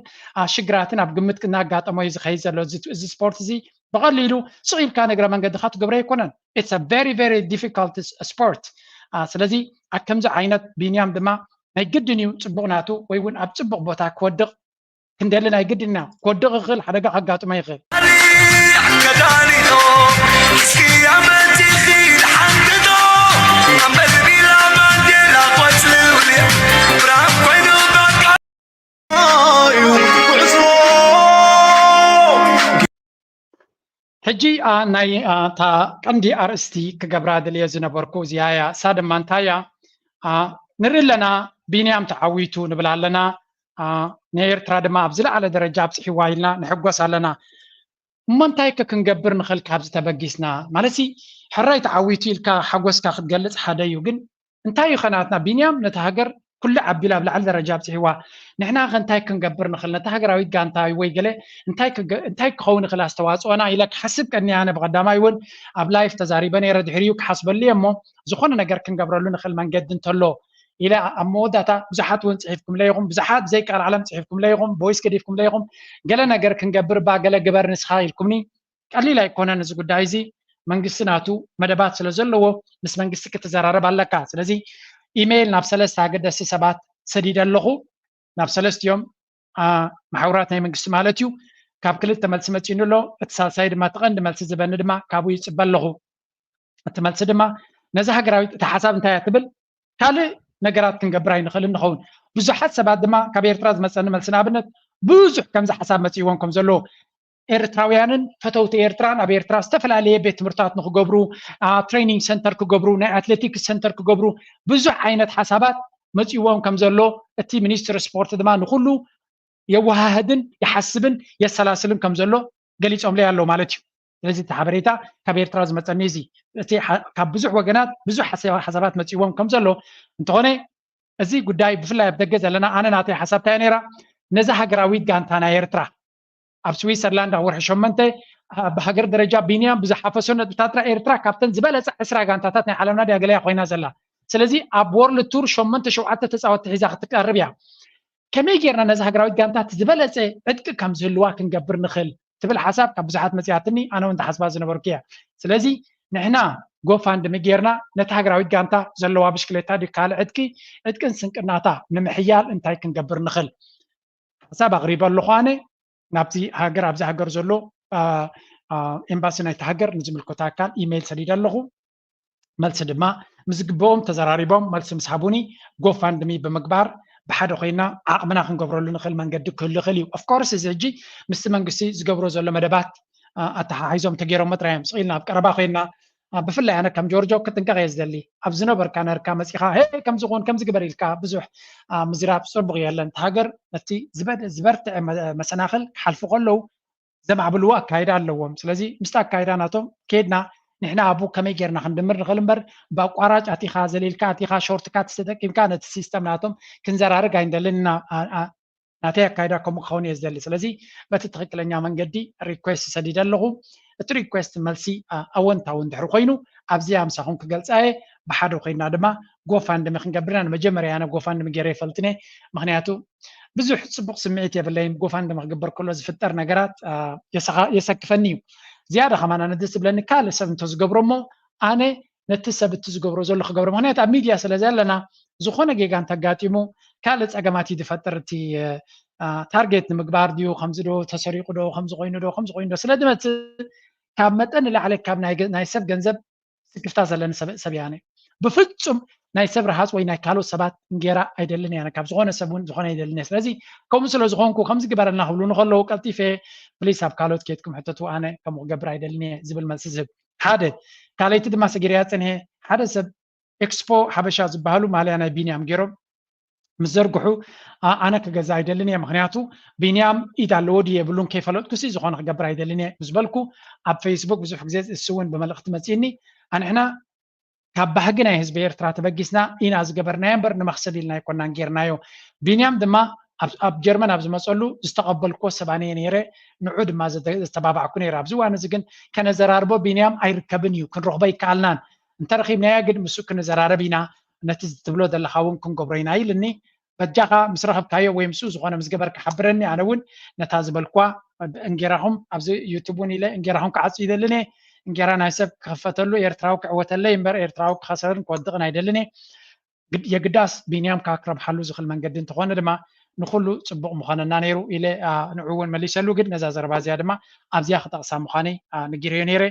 ሽግራትን ኣብ ግምት እናጋጠሞ እዩ ዝኸይድ ዘሎ። እዚ ስፖርት እዚ ብቐሊሉ ስቕ ኢልካ ንእግረ መንገድኻ ትገብሮ ኣይኮነን። It's a very very difficult sport። ስለዚ ኣብ ከምዚ ዓይነት ቢንያም ድማ ናይ ግድን እዩ ፅቡቕ ናቱ ወይ እውን ኣብ ፅቡቕ ቦታ ክወድቕ ክንደሊ ናይ ግድን ኢና። ክወድቕ ይኽእል፣ ሓደጋ ከጋጥሞ ይኽእል። ሕጂ ናይ እታ ቀንዲ ኣርእስቲ ክገብራ ደልየ ዝነበርኩ እዚኣ እያ። እሳ ድማ እንታይ እያ? ንርኢ ኣለና ቢንያም ተዓዊቱ ንብል ኣለና። ንኤርትራ ድማ ኣብ ዝለዓለ ደረጃ ኣብፅሕዋ ኢልና ንሕጎስ ኣለና። እሞ እንታይ ከ ክንገብር ንኽእል ካብዚ ተበጊስና? ማለትሲ ሕራይ ተዓዊቱ ኢልካ ሓጎስካ ክትገልፅ ሓደ እዩ፣ ግን እንታይ እዩ ኸናትና ቢንያም ነቲ ሃገር ኩሉ ዓቢሉ ኣብ ላዕሊ ደረጃ ኣብፅሕዋ። ንሕና ከ እንታይ ክንገብር ንኽእል ነቲ ሃገራዊት ጋንታ ወይ ገለ እንታይ ክኸውን ይኽእል ኣስተዋፅኦና ኢለ ክሓስብ ቀኒ ኣነ ብቐዳማይ እውን ኣብ ላይፍ ተዛሪበ ነይረ ድሕሪኡ ክሓስበሉ እየ እሞ ዝኾነ ነገር ክንገብረሉ ንኽእል መንገዲ እንተሎ ኢለ ኣብ መወዳእታ ብዙሓት እውን ፅሒፍኩምለ ኢኹም ብዙሓት ብዘይቃል ዓለም ፅሒፍኩምለ ኢኹም ቦይስ ገዲፍኩምለ ኢኹም ገለ ነገር ክንገብር ባ ገለ ግበር ንስኻ ኢልኩምኒ ቀሊል ኣይኮነን እዚ ጉዳይ እዚ መንግስቲ ናቱ መደባት ስለ ዘለዎ ምስ መንግስቲ ክትዘራረብ ኣለካ ስለዚ ኢሜይል ናብ ሰለስተ ኣገደስቲ ሰባት ሰዲደ ኣለኹ ናብ ሰለስቲኦም ማሕውራት ናይ መንግስቲ ማለት እዩ ካብ ክልተ መልሲ መፂኡኒ ኣሎ እቲ ሳልሳይ ድማ እቲ ቀንዲ መልሲ ዝበኒ ድማ ካብኡ ይፅበ ኣለኹ እቲ መልሲ ድማ ነዚ ሃገራዊት እቲ ሓሳብ እንታይ እያ ትብል ካልእ ነገራት ክንገብር ኣይንኽእልን ንኸውን ብዙሓት ሰባት ድማ ካብ ኤርትራ ዝመፀኒ መልሲ ንኣብነት ብዙሕ ከምዚ ሓሳብ መፂእዎም ከም ዘሎ ኤርትራውያንን ፈተውቲ ኤርትራን ኣብ ኤርትራ ዝተፈላለየ ቤት ትምህርታት ንክገብሩ፣ ትሬኒንግ ሰንተር ክገብሩ፣ ናይ ኣትሌቲክስ ሰንተር ክገብሩ፣ ብዙሕ ዓይነት ሓሳባት መፅዎም ከም ዘሎ እቲ ሚኒስትሪ ስፖርት ድማ ንኩሉ የወሃህድን ይሓስብን የሰላስልን ከም ዘሎ ገሊፆምለይ ኣለዉ ማለት እዩ። ስለዚ እቲ ሓበሬታ ካብ ኤርትራ ዝመፀኒ እዚ እቲ ካብ ብዙሕ ወገናት ብዙሕ ሓሳባት መፅዎም ከም ዘሎ እንተኾነ፣ እዚ ጉዳይ ብፍላይ ኣብ ደገ ዘለና ኣነ ናተይ ሓሳብ እንታይ ነይራ፣ ነዛ ሃገራዊት ጋንታ ናይ ኤርትራ ኣብ ስዊሰርላንድ ኣብ ወርሒ ሸሞንተ ብሃገር ደረጃ ቢንያም ብዝሓፈሶ ነጥብታት ኤርትራ ካብተን ዝበለፀ ዕስራ ጋንታታት ናይ ዓለምና ድያ ገለያ ኮይና ዘላ። ስለዚ ኣብ ወርልድ ቱር ሸሞንተ ሸውዓተ ተፃወትቲ ሒዛ ክትቀርብ እያ። ከመይ ጌርና ነዚ ሃገራዊት ጋንታ እቲ ዝበለፀ ዕጥቂ ከም ዝህልዋ ክንገብር ንኽእል ትብል ሓሳብ ካብ ብዙሓት መፅያትኒ፣ ኣነ እውን ተሓስባ ዝነበርኩ እያ። ስለዚ ንሕና ጎፋንድሚ ጌርና ነቲ ሃገራዊት ጋንታ ዘለዋ ብሽክሌታ ድዩ ካልእ ዕጥቂ ዕጥቅን ስንቅናታ ንምሕያል እንታይ ክንገብር ንኽእል ሓሳብ ኣቕሪበ ኣለኹ። ኣነ ናብዚ ሃገር ኣብዚ ሃገር ዘሎ ኤምባሲ ናይቲ ሃገር ንዝምልከቶ ኣካል ኢሜይል ሰዲደ ኣለኹ። መልሲ ድማ ምስ ዝግብኦም ተዘራሪቦም መልሲ ምስ ሃቡኒ ጎፋንድሚ ብምግባር ብሓደ ኮይና ዓቕምና ክንገብረሉ ንኽእል መንገዲ ክህሉ ይኽእል እዩ። ኦፍኮርስ እዚ ሕጂ ምስቲ መንግስቲ ዝገብሮ ዘሎ መደባት ኣተሓሒዞም ተገይሮም ጥራይ እዮም። ስቕ ኢልና ኣብ ቀረባ ኮይና ብፍላይ ኣነ ከም ጆርጆ ክጥንቀቕ እየ ዝደሊ። ኣብ ዝነበርካ ነርካ መፂኻ ሄ ከምዚ ኹን ከምዚ ግበር ኢልካ ብዙሕ ምዝራብ ፅቡቕ የለን። እቲ ሃገር ነቲ ዝበርትዐ መሰናኽል ክሓልፉ ከለዉ ዘማዕብልዎ ኣካይዳ ኣለዎም። ስለዚ ምስቲ ኣካይዳ ናቶም ከድና ንሕና ኣብኡ ከመይ ጌርና ክንድምር ንኽእል እምበር ብኣቋራጭ ኣቲኻ ዘሊልካ ኣቲኻ ሾርትካት ተጠቂምካ ነቲ ሲስተም ናቶም ክንዘራርግ ኣይንደልን ኢና። ናተይ ኣካይዳ ከምኡ ክኸውን እየ ዝደሊ። ስለዚ በቲ ትኽክለኛ መንገዲ ሪኩዌስት ሰዲደ ኣለኹ። እቲ ሪኩዌስት መልሲ ኣወንታዊ እንድሕር ኮይኑ ኣብዚኣ ምሳኹም ክገልፃ እየ። ብሓደ ኮይና ድማ ጎፋንድሚ ክንገብርና ንመጀመርያ ኣነ ጎፋንድሚ ገይረ ይፈልጥን እየ። ምክንያቱ ብዙሕ ፅቡቕ ስምዒት የብለይን። ጎፋንድሚ ክግበር ከሎ ዝፍጠር ነገራት የሰክፈኒ እዩ። ዝያዳ ከማን ኣነ ደስ ዝብለኒ ካልእ ሰብ እንተዝገብሮ እሞ ኣነ ነቲ ሰብ እቲ ዝገብሮ ዘሎ ክገብሮ። ምክንያቱ ኣብ ሚድያ ስለ ዘለና ዝኾነ ጌጋ እንተጋጢሙ ካልእ ፀገማት እዩ ዝፈጥር። እቲ ታርጌት ንምግባር ድዩ ከምዚ ዶ ተሰሪቑ ዶ ከምዚ ኮይኑ ዶ ከምዚ ኮይኑ ዶ ስለ ዝመፅእ ካብ መጠን ንላዕሊ ካብ ናይ ሰብ ገንዘብ ስክፍታ ዘለኒ ሰብ እየ ኣነ። ብፍፁም ናይ ሰብ ረሃፅ ወይ ናይ ካልኦት ሰባት እንጌራ ኣይደልን እየ። ካብ ዝኾነ ሰብ እውን ዝኾነ ኣይደልን እየ። ስለዚ ከምኡ ስለ ዝኾንኩ ከምዚ ግበረልና ክብሉ ንከለዉ ቀልጢፈ ፕሊስ ኣብ ካልኦት ኬድኩም ሕተቱ፣ ኣነ ከምኡ ክገብር ኣይደልን እየ ዝብል መልሲ ዝህብ ሓደ። ካልኣይቲ ድማ ሰጊረያ ፅንሄ ሓደ ሰብ ኤክስፖ ሓበሻ ዝበሃሉ ማልያ ናይ ቢንያም ገይሮም ምስ ዘርግሑ ኣነ ክገዛ ኣይደልን እየ። ምክንያቱ ቢንያም ኢድ ኣለዎ ድዩ የብሉን ከይፈለጥኩሲ ዝኾነ ክገብር ኣይደልን እየ ምስ በልኩ ኣብ ፌስቡክ ብዙሕ ግዜ እሱ እውን ብመልእክቲ መፅእኒ ኣንሕና ካብ ባህጊ ናይ ህዝቢ ኤርትራ ተበጊስና ኢና ዝገበርናዮ እምበር ንመኽሰብ ኢልና ኣይኮናን ጌርናዮ። ቢንያም ድማ ኣብ ጀርመን ኣብ ዝመፀሉ ዝተቐበልክዎ ሰብ ኣነ እየ ነይረ። ንዑ ድማ ዘተባባዕኩ ነይረ። ኣብዚ እዋን እዚ ግን ከነዘራርቦ ቢንያም ኣይርከብን እዩ፣ ክንረኽቦ ኣይከኣልናን። እንተረኺብናዮ ግን ምስኡ ክንዘራረብ ኢና፣ ነቲ ትብሎ ዘለኻ እውን ክንገብሮ ኢና ኢልኒ። በጃኻ ምስ ረኸብካዮ ወይ ምስኡ ዝኾነ ምስ ገበርካ ሓብረኒ። ኣነ እውን ነታ ዝበልኳ እንጌራኹም ኣብዚ ዩቱብ እውን ኢለ እንጌራኹም ክዓጹ ይደልን እየ። እንጌራ ናይ ሰብ ክኽፈተሉ ኤርትራዊ ክዕወተለይ እምበር ኤርትራዊ ክኸሰርን ክወድቕን ኣይደልን እየ። የግዳስ ቢንያም ከዓ ክረብሓሉ ዝኽእል መንገዲ እንተኾነ ድማ ንኩሉ ፅቡቕ ምኾነና ነይሩ ኢለ ንዑ እውን መሊሰሉ። ግን ነዛ ዘረባ እዚኣ ድማ ኣብዚኣ ክጠቕሳ ምዃነይ ንጊረዮ ነይረ።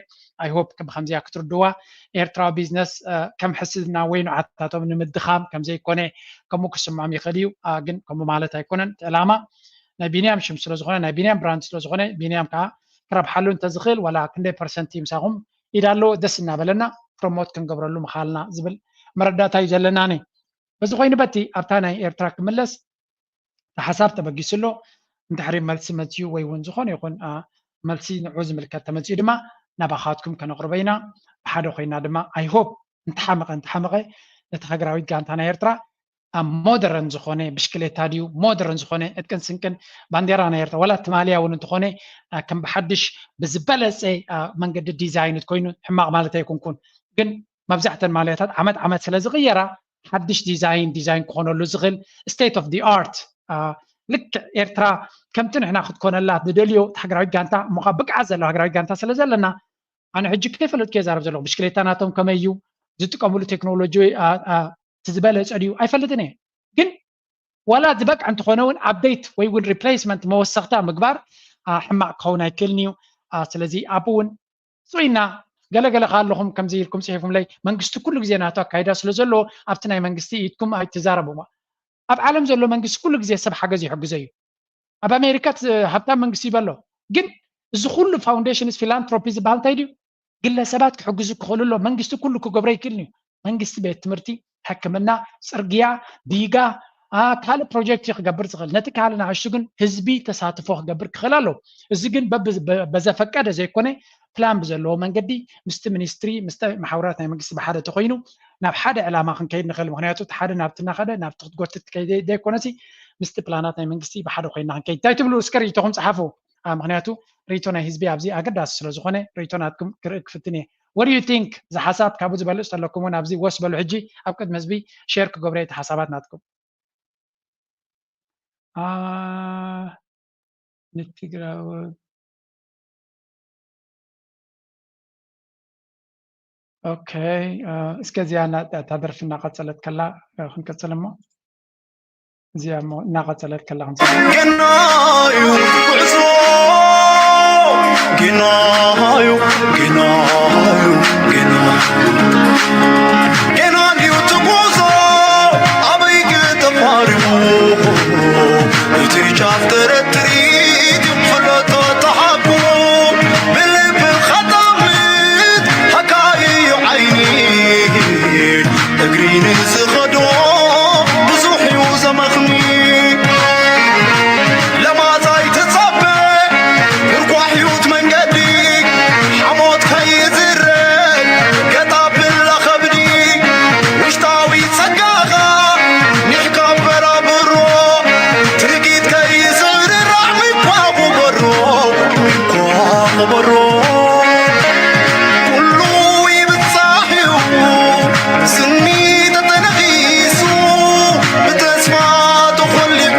ኣይሆፕ ብከምዚኣ ክትርድዋ ኤርትራዊ ቢዝነስ ከም ሕስድና ወይ ንዓታቶም ንምድኻም ከምዘይኮነ ከምኡ ክስምዖም ይኽእል እዩ። ግን ከምኡ ማለት ኣይኮነን እቲ ዕላማ ናይ ቢንያም ሽም ስለዝኾነ ናይ ቢንያም ብራንድ ስለዝኾነ ቢንያም ከዓ ክረብሓሉ እንተዝኽእል ዋላ ክንደይ ፐርሰንት ምሳኹም ኢድ ኣለዎ ደስ እናበለና ፕሮሞት ክንገብረሉ ምኻልና ዝብል መረዳእታ እዩ ዘለና። በዚ ኮይኑ በቲ ኣብታ ናይ ኤርትራ ክምለስ ሓሳብ ተበጊሱ ኣሎ። እንድሕሪ መልሲ መፅዩ ወይ እውን ዝኾነ ይኹን መልሲ ንዑ ዝምልከት ተመፅዩ ድማ ናባኻትኩም ከነቕርቦ ኢና። ብሓደ ኮይና ድማ ኣይሆፕ እንተሓመቐ እንተሓመቐ ነቲ ሃገራዊት ጋንታ ናይ ኤርትራ ኣብ ሞደረን ዝኾነ ብሽክሌታ ድዩ ሞደረን ዝኾነ ዕጥቅን ስንቅን ባንዴራ ናይ ኤርትራ ዋላ ትማልያ እውን እንተኾነ ከም ብሓድሽ ብዝበለፀ መንገዲ ዲዛይን ኮይኑ ሕማቕ ማለት ኣይኮንኩን። ግን መብዛሕተን ማልያታት ዓመት ዓመት ስለ ዝቕየራ ሓድሽ ዲዛይን ዲዛይን ክኾነሉ ዝኽእል ስቴት ኦፍ ዲ ኣርት ልክዕ ኤርትራ ከምቲ ንሕና ክትኮነላ ንደልዮ ሃገራዊት ጋንታ እሞ ከዓ ብቅዓት ዘለዋ ሃገራዊት ጋንታ ስለ ዘለና ኣነ ሕጂ ከይፈለጥኩ እየ ዛረብ ዘለኹ። ብሽክሌታ ናቶም ከመይ እዩ ዝጥቀምሉ ቴክኖሎጂ እቲ ዝበለፀ ድዩ ኣይፈልጥን እየ። ግን ዋላ ዝበቅዕ እንተኾነ እውን ኣፕዴት ወይ እውን ሪፕሌስመንት መወሰኽታ ምግባር ሕማቕ ክኸውን ኣይክእልን እዩ። ስለዚ ኣብኡ እውን ስኢና ገለገለ ከ ኣለኹም ከምዚ ኢልኩም ፅሒፉምለይ መንግስቲ ኩሉ ግዜ ናቱ ኣካይዳ ስለ ዘለዎ ኣብቲ ናይ መንግስቲ ኢድኩም ኣይትዛረቡ። ኣብ ዓለም ዘሎ መንግስቲ ኩሉ ግዜ ሰብ ሓገዝ ይሕግዞ እዩ። ኣብ ኣሜሪካ ሃብታም መንግስቲ ይበሎ ግን እዚ ኩሉ foundations philanthropy ዝበሃል እንታይ ድዩ? ግለሰባት ክሕግዙ ክኽእሉ ኣሎ። መንግስቲ ኩሉ ክገብሮ ይክእል እዩ። መንግስቲ ቤት ትምህርቲ፣ ሕክምና፣ ፅርግያ፣ ዲጋ፣ ካልእ ፕሮጀክት እዩ ክገብር ዝኽእል። ነቲ ካልእ ንኣሽቱ ግን ህዝቢ ተሳትፎ ክገብር ክኽእል ኣለዎ። እዚ ግን በዘፈቀደ ዘይኮነ ፕላን ብዘለዎ መንገዲ ምስቲ ሚኒስትሪ፣ ምስቲ መሓውራት ናይ መንግስቲ ብሓደ ተኮይኑ ናብ ሓደ ዕላማ ክንከይድ ንኽእል። ምክንያቱ እቲ ሓደ ናብቲ እናኸደ ናብቲ ክትጎትት ከይደ ዘይኮነሲ ምስቲ ፕላናት ናይ መንግስቲ ብሓደ ኮይና ክንከይድ። እንታይ ትብሉ? እስከ ርእይቶኹም ጸሓፉ። ምክንያቱ ርእይቶ ናይ ህዝቢ ኣብዚ ኣገዳሲ ስለዝኾነ ርእይቶ ናትኩም ክርኢ ክፍትን እየ። What do you think? እዚ ሓሳብ ካብኡ ዝበልጽ ተለኩም እውን ኣብዚ ወስ በሉ። ሕጂ ኣብ ቅድሚ ህዝቢ ሼር ክገብረ እቲ ሓሳባት ናትኩም። ንትግራወ ኦኬ፣ እስከ እዚኣ እታ ደርፊ እናቐጸለት ከላ ክንቀጽል እሞ እዚኣ እሞ እናቐጸለት ከላ ክንሰማ። ገና እዩ ጉዕዞ፣ ገና እዩ፣ ገና እዩ፣ ገና፣ ገና እዩ እቲ ጉዕዞ፣ ኣበይ ተፋሪሙ እቲ ጫፍ ተረትሪት ፍለጦ ተሓቡ ብልብኻ ጠምት ሃካይ እዩ ዓይኒ እግሪ ንዝኸዶ ብዙሕ እዩ ዘመኽኒ ለማዛይ ትጸበ ምርኳሕ ህይወት መንገዲ ሓሞት ከይዝረግ ገጣ ብላ ከብዲ ውሽጣዊ ጸጋኻ ኒሕካ በራብሮ ትርጊት ከይዝርራዕ ምኳ ክበሮ ምኳ ክበሮ ኩሉ ይብጻሕ እዩ ስኒ ተተነኺሱ ብተስፋ ተኾሊዑ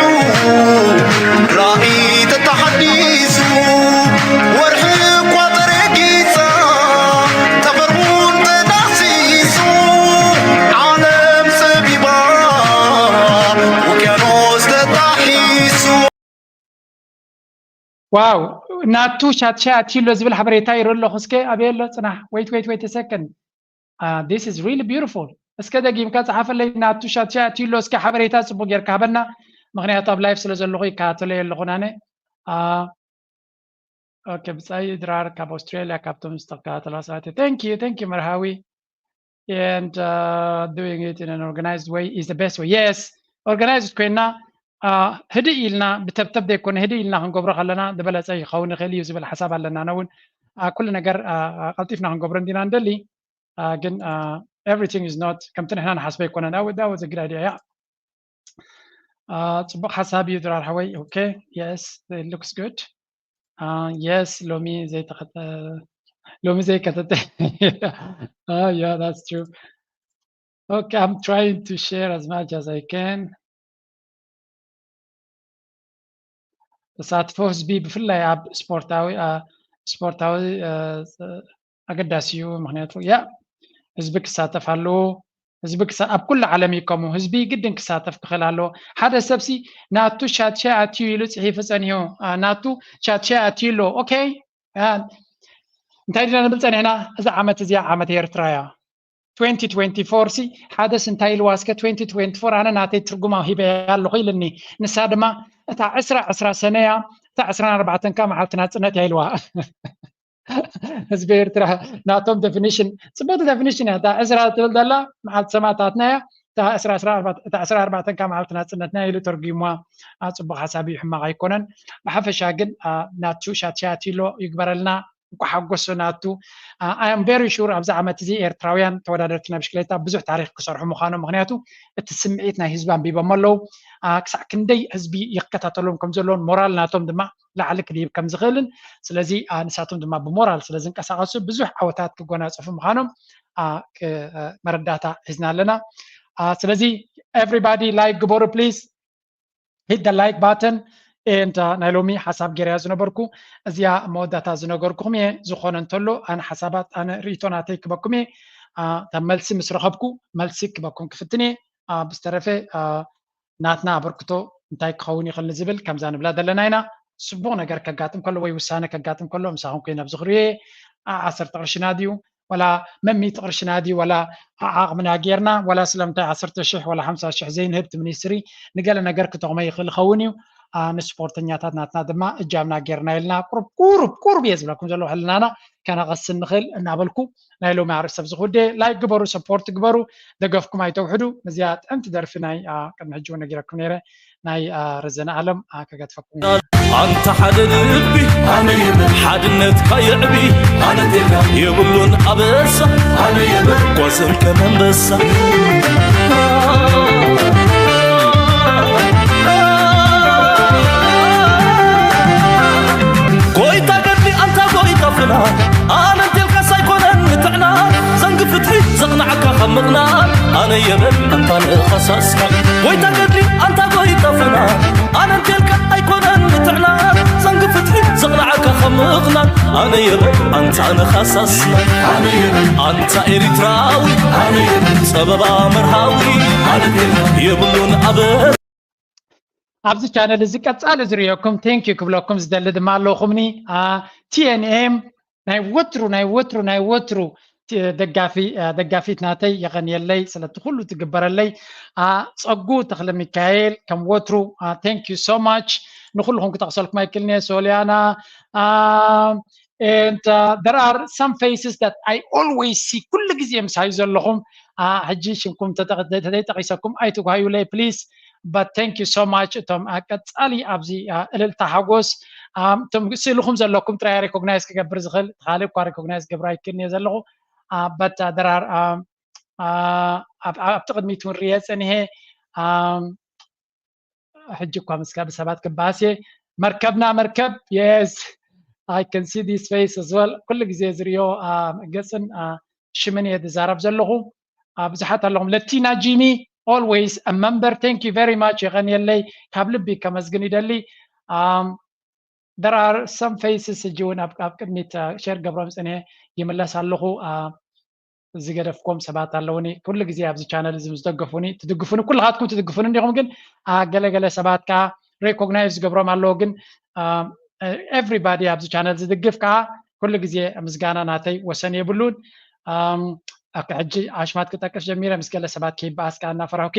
ራእይ ተተሓዲሱ ወርሒ እኳ ተረጊጻ ጠፈር እውን ተዳህሲሱ ዓለም ጸቢባ ውቅያኖስ ተጣሒሱ። ዋው፣ ናቱ ሻትሻይ ኣትዩ ኣሎ ዝብል ሓበሬታ ይርኢ ኣለኹ። እስከ ኣበይ ኣሎ? ጽናሕ፣ wait wait wait a second. This is really beautiful. እስከ ደጊምካ ጸሓፈለይ። ናቱ ሻትሻይ ኣትዩ ኣሎ። እስከ ሓበሬታ ጽቡቅ ጌርካ ሃበና፣ ምክንያቱ ኣብ ላይፍ ስለ ዘለኹ ይከታተሎ ኣለኹ ኣነ። ኦኬ፣ ብጻይ ድራር ካብ ኣውስትራሊያ ካብቶም ዝተከታተሉ ሰባት። Thank you, thank you መርሃዊ። And doing it in an organized way is the best way. Yes, organized ኮይና ህድእ ኢልና ብተብተብ ዘይኮነ ህድእ ኢልና ክንገብሮ ከለና ዝበለጸ ይኸውን ይኽእል እዩ ዝብል ሓሳብ ኣለና። ኣነ እውን ኩሉ ነገር ቀልጢፍና ክንገብሮ እንዲና እንደሊ፣ ግን everything is not ከምቲ ንሕና ንሓስበ ኣይኮነን። That was a good idea. ጽቡቅ ሓሳብ እዩ ድራር ሓወይ። Okay, yes, it looks good. Yes, ሎሚ ዘይተኸተ ሎሚ ዘይከተተ Yeah, that's true. Okay, I'm trying to share as much as I can. ተሳትፎ ህዝቢ ብፍላይ ኣብ ስፖርታዊ ስፖርታዊ ኣገዳሲ እዩ። ምክንያቱ ያ ህዝቢ ክሳተፍ ኣለዎ። ህዝቢ ኣብ ኩሉ ዓለም ይከሙ ህዝቢ ግድን ክሳተፍ ክኽእል ኣለዎ። ሓደ ሰብሲ ናቱ ሻትሻይ ኣትዩ ኢሉ ጽሒፉ ጸኒሑ። ናቱ ሻትሻይ ኣትዩ ኣሎ። ኦኬ፣ እንታይ ዲና ንብል ጸኒሕና? እዛ ዓመት እዚኣ ዓመት ኤርትራ እያ። twenty twenty-four ሲ ሓደስ እንታይ ኢልዋ እስከ? Twenty twenty-four ኣነ ናተይ ትርጉማ ሂበ ኣለኹ ኢልኒ። ንሳ ድማ እታ ዕስራ ዕስራ ሰነ እያ፣ እታ ዕስራን ኣርባዕተን ከኣ መዓልቲ ናጽነት እያ ኢልዋ። ህዝቢ ኤርትራ ናቶም ዴፊኒሽን ጽቡቅ ዴፊኒሽን እያ። እታ ዕስራ ትብል ዘላ መዓልቲ ሰማእታትና እያ፣ እታ ዕስራ ዕስራ ኣርባዕተ እታ ዕስራ ኣርባዕተን ከኣ መዓልቲ ናጽነትና ኢሉ ተርጉምዋ። ጽቡቅ ሓሳብ እዩ፣ ሕማቅ ኣይኮነን። ብሓፈሻ ግን ናቱ ሻትሻይ ኣትዩ ኣሎ ይግበረልና። እንኳ ሓጎስ ናቱ። I am very sure ኣብዚ ዓመት እዚ ኤርትራውያን ተወዳደርቲ ናይ ብሽክሌታ ብዙሕ ታሪክ ክሰርሑ ምዃኖም፣ ምክንያቱ እቲ ስምዒት ናይ ህዝቢ ኣንቢቦሞ ኣለዉ። ክሳዕ ክንደይ ህዝቢ ይከታተሎም ከም ዘለውን ሞራል ናቶም ድማ ላዕሊ ክድይብ ከም ዝኽእልን፣ ስለዚ ንሳቶም ድማ ብሞራል ስለ ዝንቀሳቐሱ ብዙሕ ዓወታት ክጎናጸፉ ምዃኖም መረዳእታ ሒዝና ኣለና። ስለዚ everybody like ግበሩ please. Hit the like button and ናይ ሎሚ ሓሳብ ገይረያ ዝነበርኩ እዚኣ መወዳእታ ዝነገርኩኹም እየ። ዝኾነ እንተሎ ኣነ ሓሳባት ኣነ ርእይቶ ናተይ ክበኩም እየ። እታ መልሲ ምስ ረኸብኩ መልሲ ክበኩም ክፍትን እየ። ብዝተረፈ ናትና ኣበርክቶ እንታይ ክኸውን ይኽእል ንዝብል ከምዛ ንብላ ዘለና ኢና። ጽቡቕ ነገር ከጋጥም ከሎ ወይ ውሳነ ከጋጥም ከሎ ምሳኹም ኮይነ ኣብዚ ክርእዮ እየ። ዓሰርተ ቅርሽና ድዩ ወላ መሚእቲ ቅርሽና ድዩ ወላ ዓቕምና ጌርና ወላ ስለምንታይ ዓሰርተ ሽሕ ወላ ሓምሳ ሽሕ ዘይንህብ እቲ ሚኒስትሪ ንገለ ነገር ክጠቕሞ ይኽእል ይኸውን እዩ። ንስፖርተኛታት ናትና ድማ እጃምና ጌርና ኢልና ቁሩብ ቁሩብ ቁሩብ እየ ዝብለኩም ዘለኹ ሕልናና ከነቐስን ንኽእል እናበልኩ ናይ ሎሚ ኣርእስቲ ኣብዚ ክውደ። ላይክ ግበሩ፣ ሰፖርት ግበሩ፣ ደገፍኩም ኣይተውሕዱ። ነዚኣ ጥዕምቲ ደርፊ ናይ ቅድሚ ሕጂ እውን ነጊረኩም ነይረ ናይ ረዘነ ኣለም ከገድፈኩም። ኣንታ ሓደ ልቢ ሓድነትካ የዕቢ የብሉን ኣበሳ ጓዘን ከመንበሳ ጎይታ ገድሊ ኣንታ ጎይታ ፍና ኣነ እንቴልካስ ኣይኮነን ምትዕና ዘንጊ ፍትሒ ዘቕንዓካ ካብ ምቕናን ኣነ የበል ኣንታ ንኸሳስካ ጎይታ ገድሊ ኣንታ ጎይታ ፍና ኣነ እንቴልካ ኣይኮነን ምትዕና ዘንጊ ፍትሒ ዘቕንዓካ ካብ ምቕናን ኣነ የበል ኣንታ ንኸሳስና ኣንታ ኤሪትራዊ ጸበባ መርሃዊ የብሉን ኣበ ኣብዚ ቻነል እዚ ቀጻሊ ዝርእየኩም ቴንክ ዩ ክብለኩም ዝደሊ ድማ ኣለኹምኒ። ቲኤንኤም ናይ ወትሩ ናይ ወትሩ ናይ ወትሩ ደጋፊ ደጋፊት ናተይ የቐንየለይ ስለቲ ኩሉ ትግበረለይ። ጸጉ ተኽለ ሚካኤል ከም ወትሩ ቴንክ ዩ ሶ ማች። ንኩልኹም ክጠቕሰልኩም ኣይክልንየ። ሶልያና and uh, there are some faces that I always see ኩሉ ግዜ ምሳይ ዘለኹም ሕጂ ሽምኩም ተጠቂሰኩም ኣይትጓዩለይ please። But thank you so much እቶም ቀጻሊ ኣብዚ እልልታ ሓጎስ እቶም ስእልኹም ዘለኩም ጥራይ recognize ክገብር ዝኽእል ካልእ እኳ recognize ገብር ኣይክልንየ ዘለኹ። But there are ኣብቲ ቅድሚት እውን ርየ ጸኒሄ ሕጂ እኳ ምስ ካልእ ሰባት ክበኣስ እየ። መርከብና መርከብ yes I can see this face as well። ኩሉ ግዜ ዝርእዮ ገጽን ሽምን እየ ዝዛረብ ዘለኹ። ብዙሓት ኣለኹም። ለቲና ጂሚ always a member thank you very much የቐንየለይ ካብ ልቢ ከመስግን ይደሊ። There are some faces ሕጂ እውን ኣብ ቅድሚት ሸር ገብሮም ጽንየ ይምለስ ኣለኹ። ዝገደፍኩም ሰባት ኣለውኒ ኩሉ ግዜ ኣብዚ ቻነል እዚ ምስ ደገፉኒ ትድግፉኒ ኩልኻትኩም ትድግፉኒ እንዲኹም ግን ገለገለ ሰባት ከዓ recognize ዝገብሮም ኣለዎ ግን everybody ኣብዚ ቻነል ዝድግፍ ከዓ ኩሉ ግዜ ምስጋና ናተይ ወሰን የብሉን። ሕጂ ኣሽማት ክጠቅስ ጀሚረ ምስ ገለ ሰባት ከይበኣስ ከዓ እናፈራሁኬ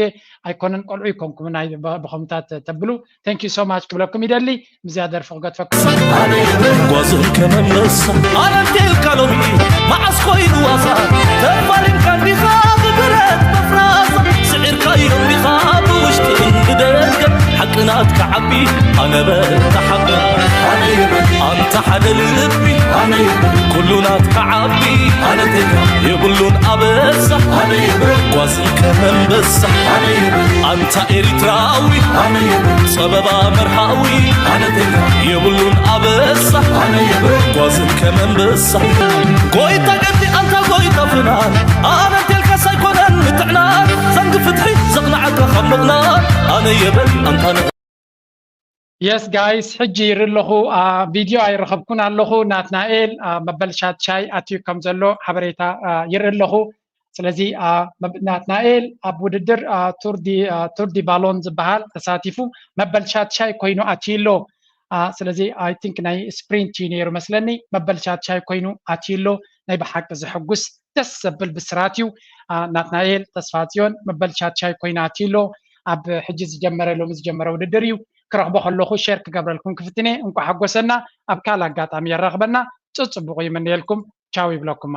ኣይኮነን ቆልዑ ይኮንኩም ናይ ብኸምታት ተብሉ thank you so much ክብለኩም ይደሊ። ምስዚኣ ደርፊ ክገድፈኩም። ጓዝን ከመመስ ኣነንቴልካ ሎሚ መዓስ ኮይኑ ዋሳ ተፋሊምካ እንዲኻ ብብረት መፍራስ ስዒርካዮ እንዲኻ ብውሽጥን ብደገ ሓቂ ናትካ ዓቢ ኣነ በልካ ሓቂ ኣንታ ሓደ ልቢ ኩሉ ናትካ ዓቢ የብሉን ኣበሳ ጓዝን ከመንበሳ ኣንታ ኤሪትራዊ ጸበባ መርሃዊ የብሉን ኣበሳ ጓዝን ከመንበሳ ጎይታ ገዲ ኣንታ ጎይታ ፍናን ኣነ እንቴልካስ ኣይኮነን ምትዕናን ዘንጊ ፍትሒ ዘቕንዓካ ካብ ምቕናን ኣነ የበል ኣንታ Yes guys ሕጂ ይርኢ ኣለኹ ቪድዮ ኣይረኸብኩን ኣለኹ። ናትናኤል መበል ሻድሻይ ኣትዩ ከም ዘሎ ሓበሬታ ይርኢ ኣለኹ። ስለዚ ናትናኤል ኣብ ውድድር ቱር ዲ ባሎን ዝበሃል ተሳቲፉ መበል ሻድሻይ ኮይኑ ኣትዩ ኣሎ። ስለዚ I think ናይ ስፕሪንት እዩ ነይሩ መስለኒ መበል ሻድሻይ ኮይኑ ኣትዩ ኣሎ። ናይ ብሓቂ ዘሐጉስ ደስ ዘብል ብስራት እዩ። ናትናኤል ተስፋጽዮን መበል ሻድሻይ ኮይኑ ኣትዩ ኣሎ። ኣብ ሕጂ ዝጀመረ ሎሚ ዝጀመረ ውድድር እዩ። ክረኽቦ ከለኹ ሼር ክገብረልኩም ክፍትን እየ። እንኳዕ ሓጎሰና። ኣብ ካልእ ኣጋጣሚ የራኽበና። ጽጽቡቕ ይምነየልኩም። ቻው ይብለኩም።